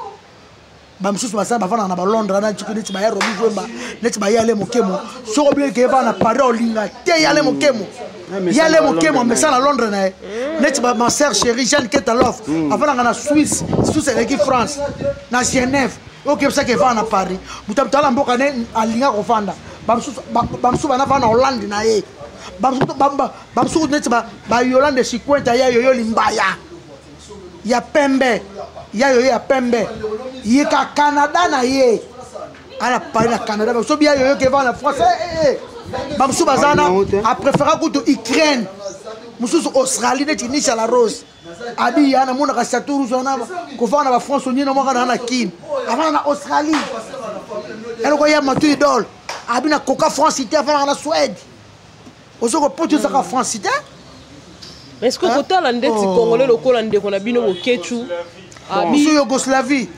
Bamosusu baza bavandaka na balondres wana neti baya Robi Vwemba, neti baya Ale Mokemo. Soki obiki eva na Paris, olinga te yale Mokemo, yale Mokemo amesa na Londres na ye. Neti ma sœur chérie Jeanne Ketalof avandaka na Suisse. Suisse eleki France, na Genève. Okebisaki evanda na Paris, moto moto ala mboka ne alinga kovanda. Bamosusu banavanda na Hollande na ye, bamosusu neti bayolande Sikwenta ya yoyo limbaya ya pembe, ya yoyo ya pembe ye ka Canada na ye ala Paris na Canada. Bamosusu biya yoyo ke evanda na France. Bamosusu baza na apréféra kutu Ukraine, mosusu Australie, neti Nisha la Rose abi ya namonaka Chateau Rouge wana kovanda na bafrance onyina mwaka na na Kine, avanda na Australie. Eloko ya matu idole abi na koka France te, avandaka na Suède. Ozo kopoto ezaka France te. Mais est-ce que kotala ndeti Congolais lokola ndeko na bino Bokechu abi Yougoslavie?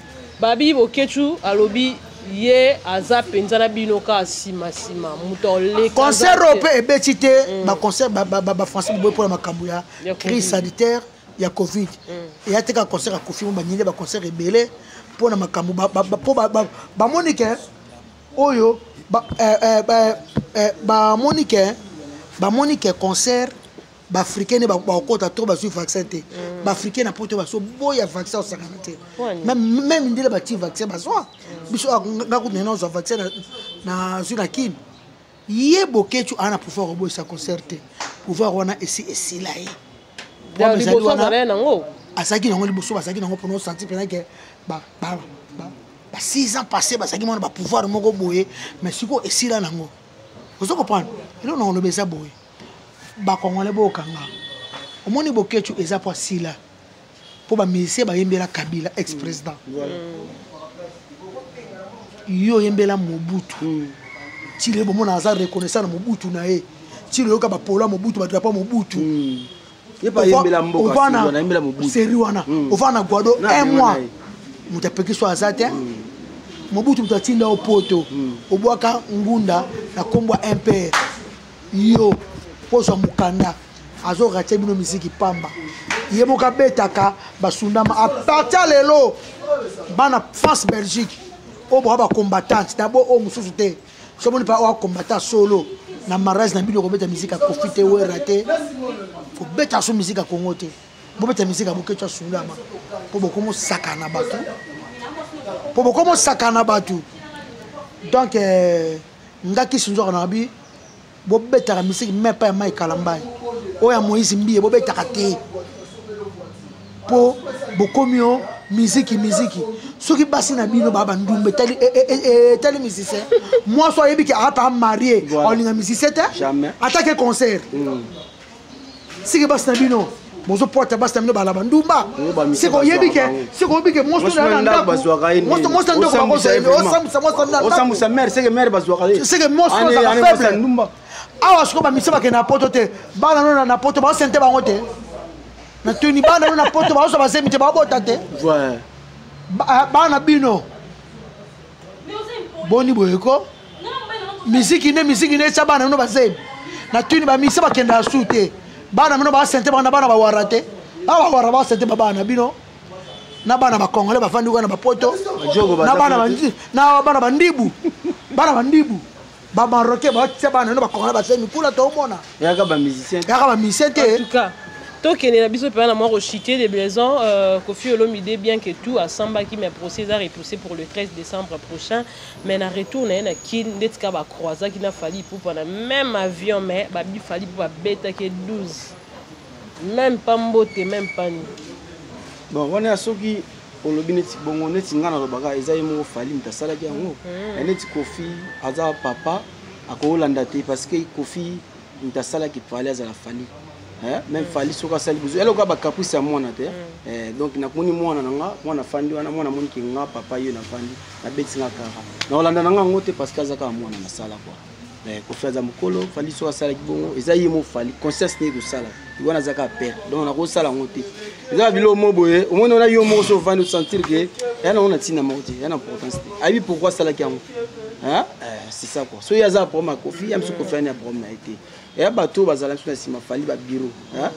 Babi Bokechu alobi ye aza mpenza na bino kaka nsima nsima, moto aleka. Concert oyo mpe ebeti te. Baconcert bafrançais boboyi mpona makambo ya crise sanitaire ya Covid. Eya te kaka concert ya Kofi mo, banyeli baconcert ebele mpona makambo mpo bamoni ke oyo bamoni ke concert baafricain nde bakokota to bazwi vaccin te. Baafricain na poto bazoboya vaccin, osakana te. Même ndele batie vaccin, bazwa biso. Nga kutu nena ozwa vaccin, nazwi na Kini. Ye Bokecu aa na pouvoir oboyisa concert te. Pouvoir wana esi esila ye. Azalaki nango liboso, bazalaki nango mpona osanti mpena ke ba 6 ans passé bazalaki mwana bapouvoir moko boye, mais sikoyo esila nango. Ozo comprendre? Eloko na koloba eza boye: Bakongole bokanga, omoni Bokecu eza po asila mpo bamusicien bayembela Kabila ex président, yo oyembela Mobutu. Ti lelo bomona aza reconnaissant na Mobutu na ye. Ti lelo yoka bapola Mobutu, badrapo Mobutu série wana. Ovanda na Guado un mois, moto apeki so aza te. Mobutu moto atinda yo poto, obwaka ngunda na nkombo ya impere yo kozwa mokanda. Azoratie bino misiki pamba, ye moko abetaka basundama. À partir lelo, bana France, Belgique oyo boka bacombattante na bo oyo mosusu te. Somoni mpa oyo acombattant solo na mariage na bino, kobeta misiki ya Kofi te, Wera te, kobeta so misiki ya Kongo te. Bobeta misiki ya Bokecu asundama mpo bokomosaka na bato, mpo bokomosaka na bato. Donc nga Kisi Nzoka na bi bobetaka misiki me pa ya Mai Kalambai, oyo ya Moïse Mbiye bobetaka te, mpo bokomi o miziki miziki. Soki basi na bino baa bandumba, etali musicien. Mwasi oyebi ke ata marie, aolinga musicien te atake concert. Sike basi na bino bozopwata basi na bino bala bandumba. Oyo bamisa Sike oyebi ke, bazwaka bango. sike oyebi ke mwasi Mwasi na na ndako, ndako bazwaka ye nde. mwasi na ndako Osambwisa ye bakozwa ye, vraiment. osambwisa mwasi na ndako. Osambwisa mare, seke mare bazwaka ye. Seke mwasi Ane- azalaka ane mwasi faible. ya ndumba. Awa sikoyo bamisa bakende na poto te, bana no na poto baosente bango te. Natuni, bana no na poto baozwa bazemi te, baobota te. Ouais. Bana bino boni boyeko miziki nde, miziki nde etya bana bino bazemi. Natuni, bamisa bakendaka su te, bana bino basente bango na bana bawara te. Awa bawara basente babana bino na bana bakongole bafandi kuna na bapoto. Bajogo baza Na bana kuna te. Na bana bandibu, bana bandibu bamarocain batia bana bino bakongole basemi kuna, toomona. Yaka bamusicien. Yaka bamisien En te. tout cas, tokende na biso mpenza na mwa kochite de Blaison. Kofi Olomide, bien que tout asambaki, mais procès eza repoussé pour le 13 décembre prochain. Mais na retour na ye na Kine, ndeti kaka bacroisaki na Fally Ipupa na même avion, mais babi Fally Ipupa abetaki 12, même pas mbote, même pas nini. Bon, wana ya soki olobi neti bongo, neti ngai nalobaka, eza ye moko Fally moto asalaki yango. Ya neti Kofi aza papa, akoolanda te, parce que Kofi moto asalaki Fally azala Fally. Eh, même Fally soki asali buzu, eloko ya bacaprice ya mwana te. Eh, donc nakomoni mwana na nga, mwana afandi wana, mwana amoniki nga papa ye nafandi, nabeti nga kara, nakolanda na nga yango te, parce que aza kaka mwana nasala quoi. Eh, Kofi aza mokolo. Fally soki asalaki bongo, eza ye mo Fally, conscience nde ekosala wana, aza kaka père, donc nakosala yango te. Eza biloko mo boye, omoni wana, yo moko so ovandi, osentir ke ya nango na ntina moko te, ya na importance te. Ayebi pourquoi asalaki yango. Hein? Eh, c'est ça quoi. Soki aza na problème ya Kofi, ya mosu Kofi ani ya problème na ye te. Eya bato oyo bazala biso na nsima Fally, babiro, hein?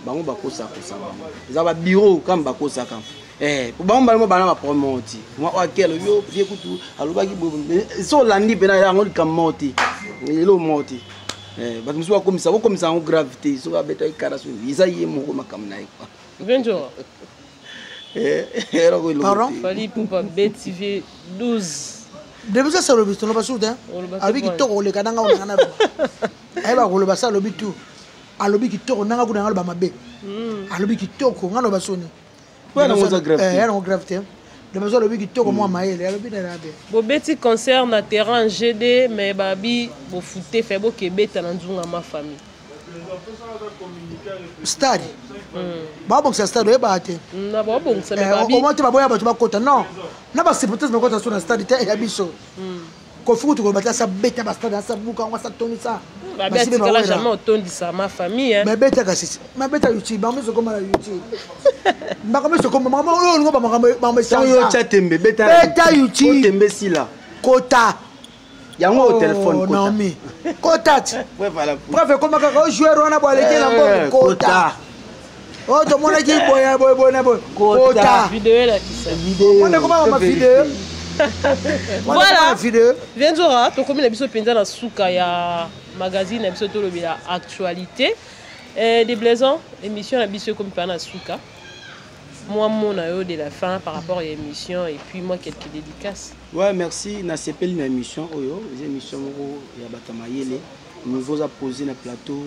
Bango bakosakosa bango, eza babiro kame bakosaka. Eh, po bango balimo bana baproblème moko te. Mwa oyo ake alobi yo vie kutu alobaki boye, so olandi mpena yango likambo moko te, eloko moko te. Eh, bato mosusu bakomisa, bokomisa yango grave te. Soki abetaki kara, so eza ye moko makambo na ye quoi. Venjora. Eh, eloko eloko Pardon? te. Fally Ipupa BTV 12. Depuis ça alobi, toloba su te. Oloba te. Alobi Point. kitoko koleka nanga oyo nanga naloba. Ayeba koloba sa, alobi tu, alobi kitoko nanga kuna, nanga aloba mabe. Alobi kitoko, nga loba soni. Po ya nango eza grave te. Ya nango grave te. Demezo alobi kitoko, mwa mayele, alobi na be. Bobeti concert na terrain GD, mais babi bofute fe bokebeta na nzunga ma famille. Stade babongisa, stade oyebaka te. Na babongisa, mais Eh, babi omoi te, baboya bato bakota, non, na basupporters bakota so na stade te ya biso. Kofi kutu koloba te, asa beta bastade, asa buka yango, asa tonisa. Babi atikala jamais otondisa ma famille, hein. Mabetaka sisi, mabeta YouTube, bango miso ekoma na YouTube, mbaka miso ekoma makambo oyo olingo, bamakambo makambo. Ntango yo otya tembe, beta. Beta YouTube. Otembe esila. Kota. Yango o telefone kota. Naomi, kota ti. Ouais, voilà. Bref, ekoma kaka o joueur wana bo aleki na Eh, mbongo, kota. Oyo tomonaki boye boye boye na boye, kota. Video elakisa. Vidéo. Wana ekoma mama video. Voilà. Video. Vienzora, tokomi na biso mpenza na suka ya magazine na biso tolobela actualité. Eh, de Blaison, émission na biso ekomi mpenza na suka. Moi, mot na yo de la fin par rapport à l'émission et puis moi quelques dédicaces. Ouais, merci. Nasepeli na émission oyo. Eza émission moko ya bato ya mayele. Niveau oza posé na plateau,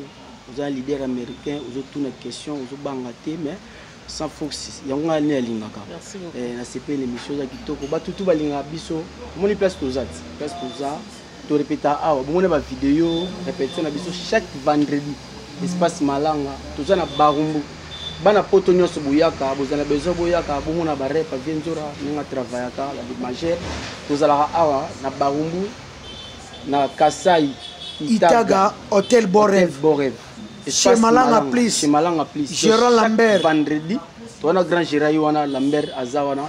oza leader américain, ozotuna question, ozobanga te, mais sans force. Yango ngai nde alingaka. Merci beaucoup. Eh, nasepeli, émission eza kitoko. Bato tu balingaka biso. Omoni place toza ti, place toza, torepeta awa, bomoni bavideo répétition na biso chaque vendredi, espace Malanga. Toza na Barumbu. Bana poto nyonso boyaka, bozala besoin, boyaka bomona barep avie nzora ndenge atravaillaka majeur. Tozalaka awa na Barumbu, na Kasai. Itaga, Hotel Borev. Borev. Chez Malanga Plus. Chez Malanga Plus. Gérard Chaque Lambert. vendredi towana grand gérard ye wana, Lambert aza wana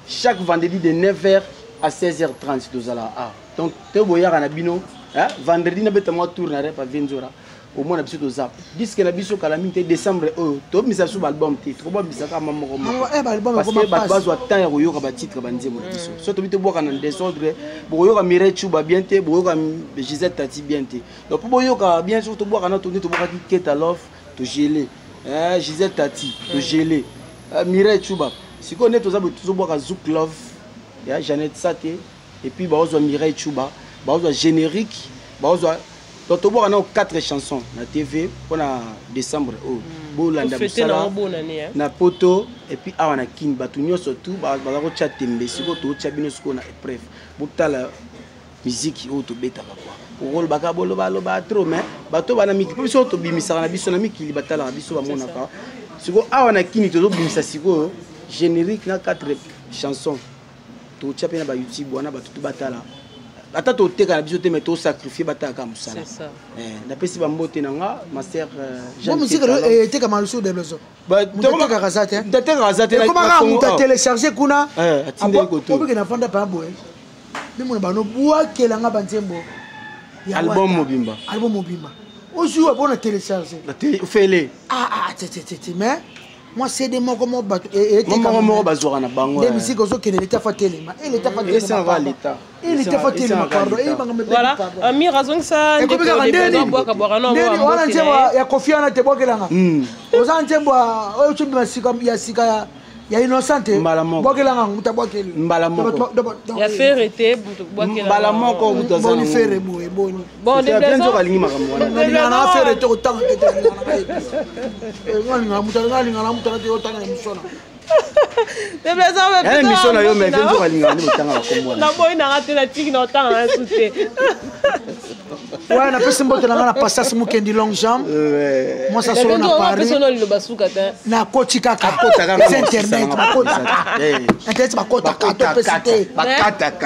chaque vendredi de 9h à 16h30 tozala awa. Donc te boyaka na bino, hein, vendredi nabeta mwa tour na rep avie nzora, omona biso toza disque na biso kala mingi te. Décembre oyo tobimisa biso baalbum te, tokobamisaka ma moko moko. Eh, baalbum Parce ekoma que bato pasi. bazwa temps ya koyoka batitre, banzembo na biso. So tobi tobwaka na désordre, bokoyoka Mireille Chuba bien te, bokoyoka Gisèle Tati bien te. Donc mpo boyoka bien, soki tobwaka na tondi, tobwakaki Keta Love, togele Gisèle Tati, togele Mireille Chuba. Sikoyo nde toza boye, tozobwaka Zouk Love ya Jeannette Sate, et puis baozwa Mireille Chuba, baozwa générique, baozwa. Donc tobwaka nao 4 chansons na TV mpona décembre oyo. Bolanda tofete mosala nango bonane, hein. na poto et puis awa na Kini, bato nyonso tu baza kotya tembe. Sikoyo totya bino sikoyo na épreuve, botala. Miziki oyo tobetaka kua okolobaka bolobaloba trop, mais bato bana mikili mpo biso tobimisaka na biso na mikili, batalaka biso, bamonaka. Sikoyo awa na Kini tozobimisa sikoyo générique na 4 chansons, totya mpe na baYouTube wana, bato to batala. Ata toteka na biso te, mais tosacrifie, batalaka mosala. Napesi bambote na nga, ma sœur. Musique etekama lisusu de besoin, moto atekaka aza te. Atekaka aza te. Ekomaka moto atelecharge kuna, obike na fanda pa boye, mimona bano bwakelanga banzembo. Album mobimba. Album mobimba ozwi wa mpona télécharge. Fele. Ah, te, mais mwa CD moko mo bato. Moko moko bazwaka na bango. Nde misika ozokende, leta fa telema, leta fa telema, leta fa telema, pardon. Voilà, Amir azongisa. Wana nzembo ya Kofi wana te, bwakelanga. Oza nzembo oyo tobima ya sika ya Innocent te, bwakelanga, mutu abwakeli. Mbala moko. Ya Ferre te. Mbala moko mutu. Aza boni Ferre boye, boni. Bon. Nzoka alingi makambo wana. Nalingaka na Ferre te, kotanga te. Nalingaka mutu, nalingaka na mutu te, otanga émission na. Émission na yo, mais nzoka alingaka nde botanga bakombo wana. Naboyi nanga te, natiki na otanga na su te. Ouais, napesi mbote na nga na Pastas Mukendi, longue jambe, mwasa solo na Paris. Liloba suka te. Nakoti kaka eza internet, bakotaka internet, bakotaka, topesi te.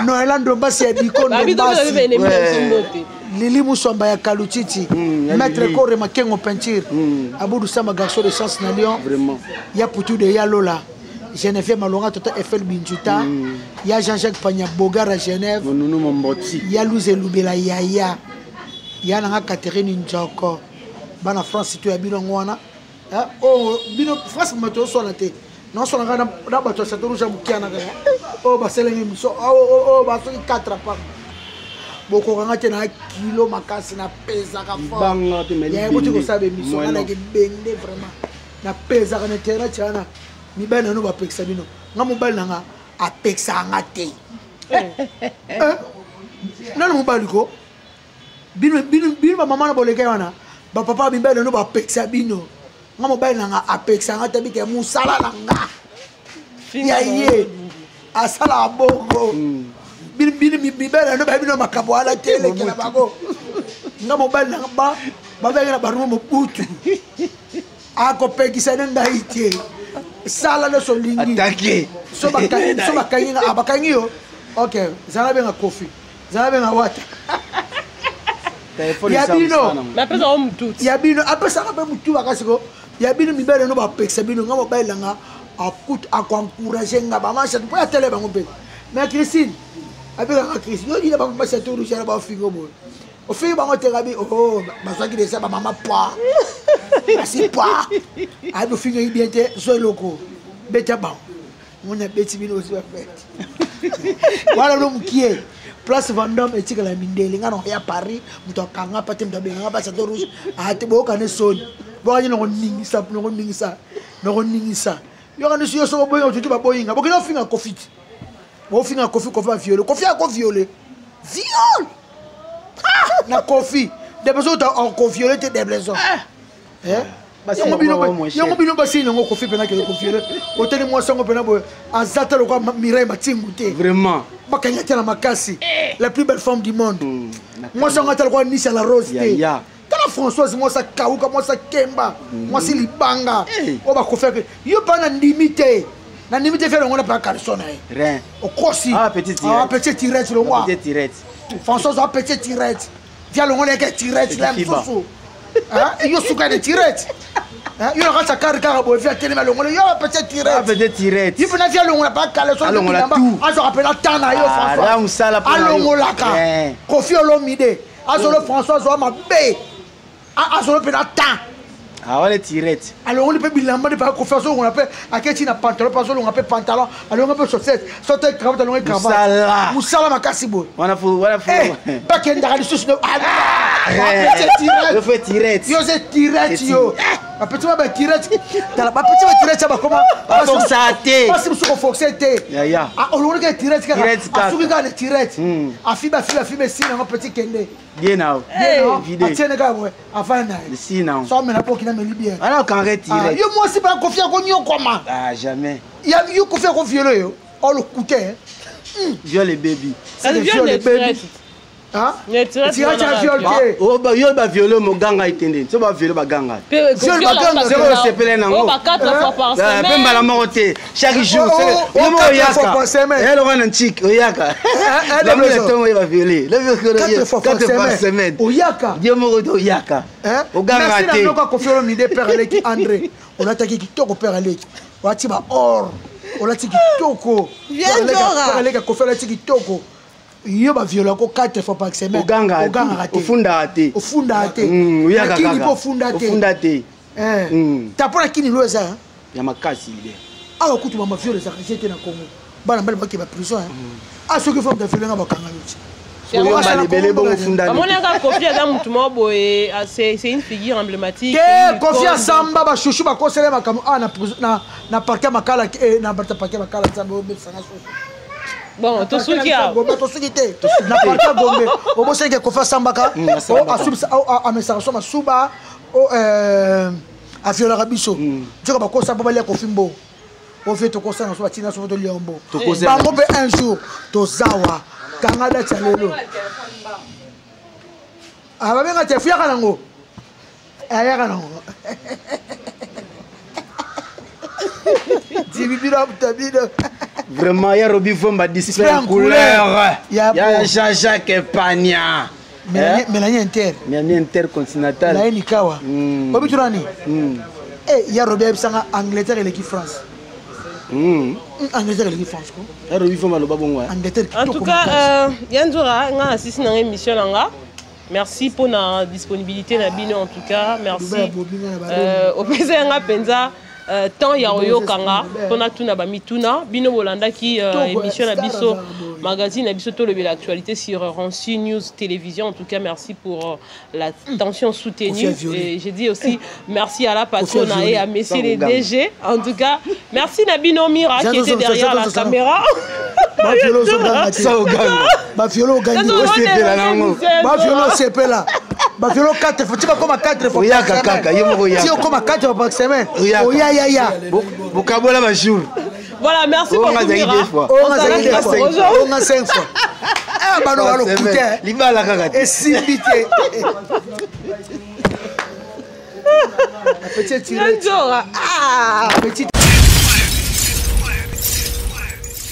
Noela Ndombasi ya Biko, Ndombasi Lili Muswamba ya Kalutiti, Maître Kore Makengo peinture, Abudu Sama, garçon de chance na Lyon, ya Putu de ya Lola, Geneviève Malonga, Tota Eiffel Binjuta, ya Jean-Jacques Panya Bogara Genève, ya Luze Lubela Yaya, ya nanga Catherine Nzoko, bana France to ya bino yango wana. Oyo bino France, bato oswana te, naoswana kaka na bato ya Chateau Rouge ya mokiana kaka oyo basalaki miso oyo basoki 4 pamba, bokokanga te na kilo makasi, napesaka fort boti kosala bemission nga naki bende vraiment, napesaka na internet wana. Mibali nano bapekisa bino, nga mobali na nga apekisaka nga te. Nano mobali ko bino, bino, bino bamama na boleke wana, bapapa, mibali nano bapekisa bino. Nga mobali na nga apekisa nga te, bike mosala na nga ya ye asalaka bongo. Bino mibali nano bayebi no makambo wana te, elekela bango. Nga mobali na nga babenge na barumo mobutu, akopekisa nde ngai te. Sala nyonso olingi, so bakangi nga, bakangi yo. Ok, zala benga Kofi, zala benga Wata ya bino, ya bino apesaka mpe motu makasi ko ya bino. Mibali no bapekisa bino, nga mobali nanga akoencourage nga bamasha mpo atele bango mpe. Mais Christine abengaka Christine, yo nina bamama Chateau Rouge na bafingo boye, ofingi bango te. Ngabi oh, bazwaki deja bamama poi asi poi ayebi ofingaki bien te, zo eloko beta bango, moni abeti bino osi bafete wana no mokie. Place Vendôme etikala ya mindele. Nga na ya Paris, moto akanga pa te, moto abenganga pa Chateau Rouge ate boyokane soni, bokani nakoningisa, nakoningisa, nakoningisa. Yokani so yo soko boyinga otutu baboyinga, bokende ofinga Kofi te, bofinga Kofi, Kofi baviole, Kofi akoviole, viole na Kofi Debleson okoviole te, Debleson yango bino basili nango. Kofi mpena kele koviole, otali mwasi yango mpena boye, aza te lokwa Mireille Matingu te. Vraiment. Bakangi te na makasi, la plus belle femme du monde. Mwasi yango ata lokwa Nisi ya la Rose te. Tala Françoise, mwasi akauka, mwasi akemba, mwasi libanga oyo bakofaki yo mpa na ndimi te, na ndimi te. Fiere yango na mpa caleçon na ye okosi petit tirette longwa. Françoise a petit tirette, via longola eke tirette la mosusu yo suka de tirette yo na kati ya kare kaka boye, via telema longola yo petit tirette, yo mpena via longola pa caleçon, azwaka mpena temps na yo. François alongolaka Kofi Olomide, azolo François azwa mabe, azolo mpena temps. Wana tirette. Alongoli mpe bilamba nde paka Kofi azolongola mpe, aketi na pantalon mpe azolonga mpe pantalon, alonga mpe chaussette, sote cravate, alonga cravate, mosala makasi boye bakendaka lisusu. Yo ze tirette, yo bapeti ba batirette, tala bapeti batirette ya bakoma basi mosusu koforce te. Olongoli kaka tirette kaka, asuki kaka na tirette, afibe afibe afibe, esili nango, petit kende. Bien nao. Atiene kaka boye, afandi na ye. Si nao. So amela mpo okina meli bien. Wana okanga tirette. Yo mwasi mpe Kofi akonyokwama. Ah, jamais. Yo Kofi akoviole yo olokute. Viole baby. Viole baby. Tirati ya viol te. Yo baviole, moganga etende so baviole, baganga. Osepele nango mpe mbala moko te, chaque jour oyaka eloko na ntike, oyaka ntongo oyo baviole 4 fois semaine. Oyaka. Yo moko te, oyaka, oganga te. Kofi Olomide, père aleki André, olataki kitoko. Père aleki, olati ba or, olati kitoko. Père aleki Kofi, olati kitoko. Yo baviolako 4 fois par semaine. Ogangaka te, ofundaka te. Ofundaka te. Oyaka. Kini mpo ofunda te. Ofunda te. Ta mpo na kini lo eza ya makasi leader. Awa kutu mama viol ezalaka je te na Congo. Bana mbali bake baprison. A soki fo moto aviolenga, bakanga yo ti. Ebele bongo ofunda. Bamonaka Kofi aza mutu moko boye, c'est une figure emblématique. Te, Kofi asamba bashushu, bakosele makambo awa na parquet Makala, na parquet Makala. Nzambe obebisanga susu. Bon, tosuki awa. Tosuki te. Na parquet Gombe, obosanike Kofi asambaka, amesaka so masuba, aviolaka biso. Nzoka bakosa mpo balia Kofi mbo ofie. Tokosanga so batina so tolia mbo bango mpe un jour tozawa. Kanga date ya lelo. Babenga te, fuyaka nango, ayaka nango dibi bino abuta bino. Vraiment, ya Robi Vomba, display en couleur, ya Jean-Jacques Pania. Mélanie Inter. Mélanie Intercontinental. Naye nikawa obi tunani. Ya Robi ayebisanga Angleterre eleki France. Angleterre eleki France ko. Ya Robi Vomba aloba bongo. Angleterre. En tout cas, ya Nzora, nga asisi nanga émission nanga. Merci pour la disponibilité na bino. En tout cas, merci opesa yanga mpenza temps ya oyokanga mpona tuna bamituna. Bino bolandaki émission na biso, magazine na biso Tolobela Actualité sur Ranci News Télévision. En tout cas, merci pour l'attention soutenue et j'ai dit aussi merci à la patronne et à messieurs les DG. En tout cas, merci na bino, Mira qui était derrière la caméra. Baviolo ogangi, baviolo osepela, baviolo 4 fois, ti bakoma 4 fois. Oyaka kaka yo moko. Ti okoma 4 fois par semaine, oyayaya. Bokabola bajour. Voilà, merci beaucoup, Mira. Onga 5 fois bano balokute. Libala kaka. Esimbi te. Petit. Ah. Petit.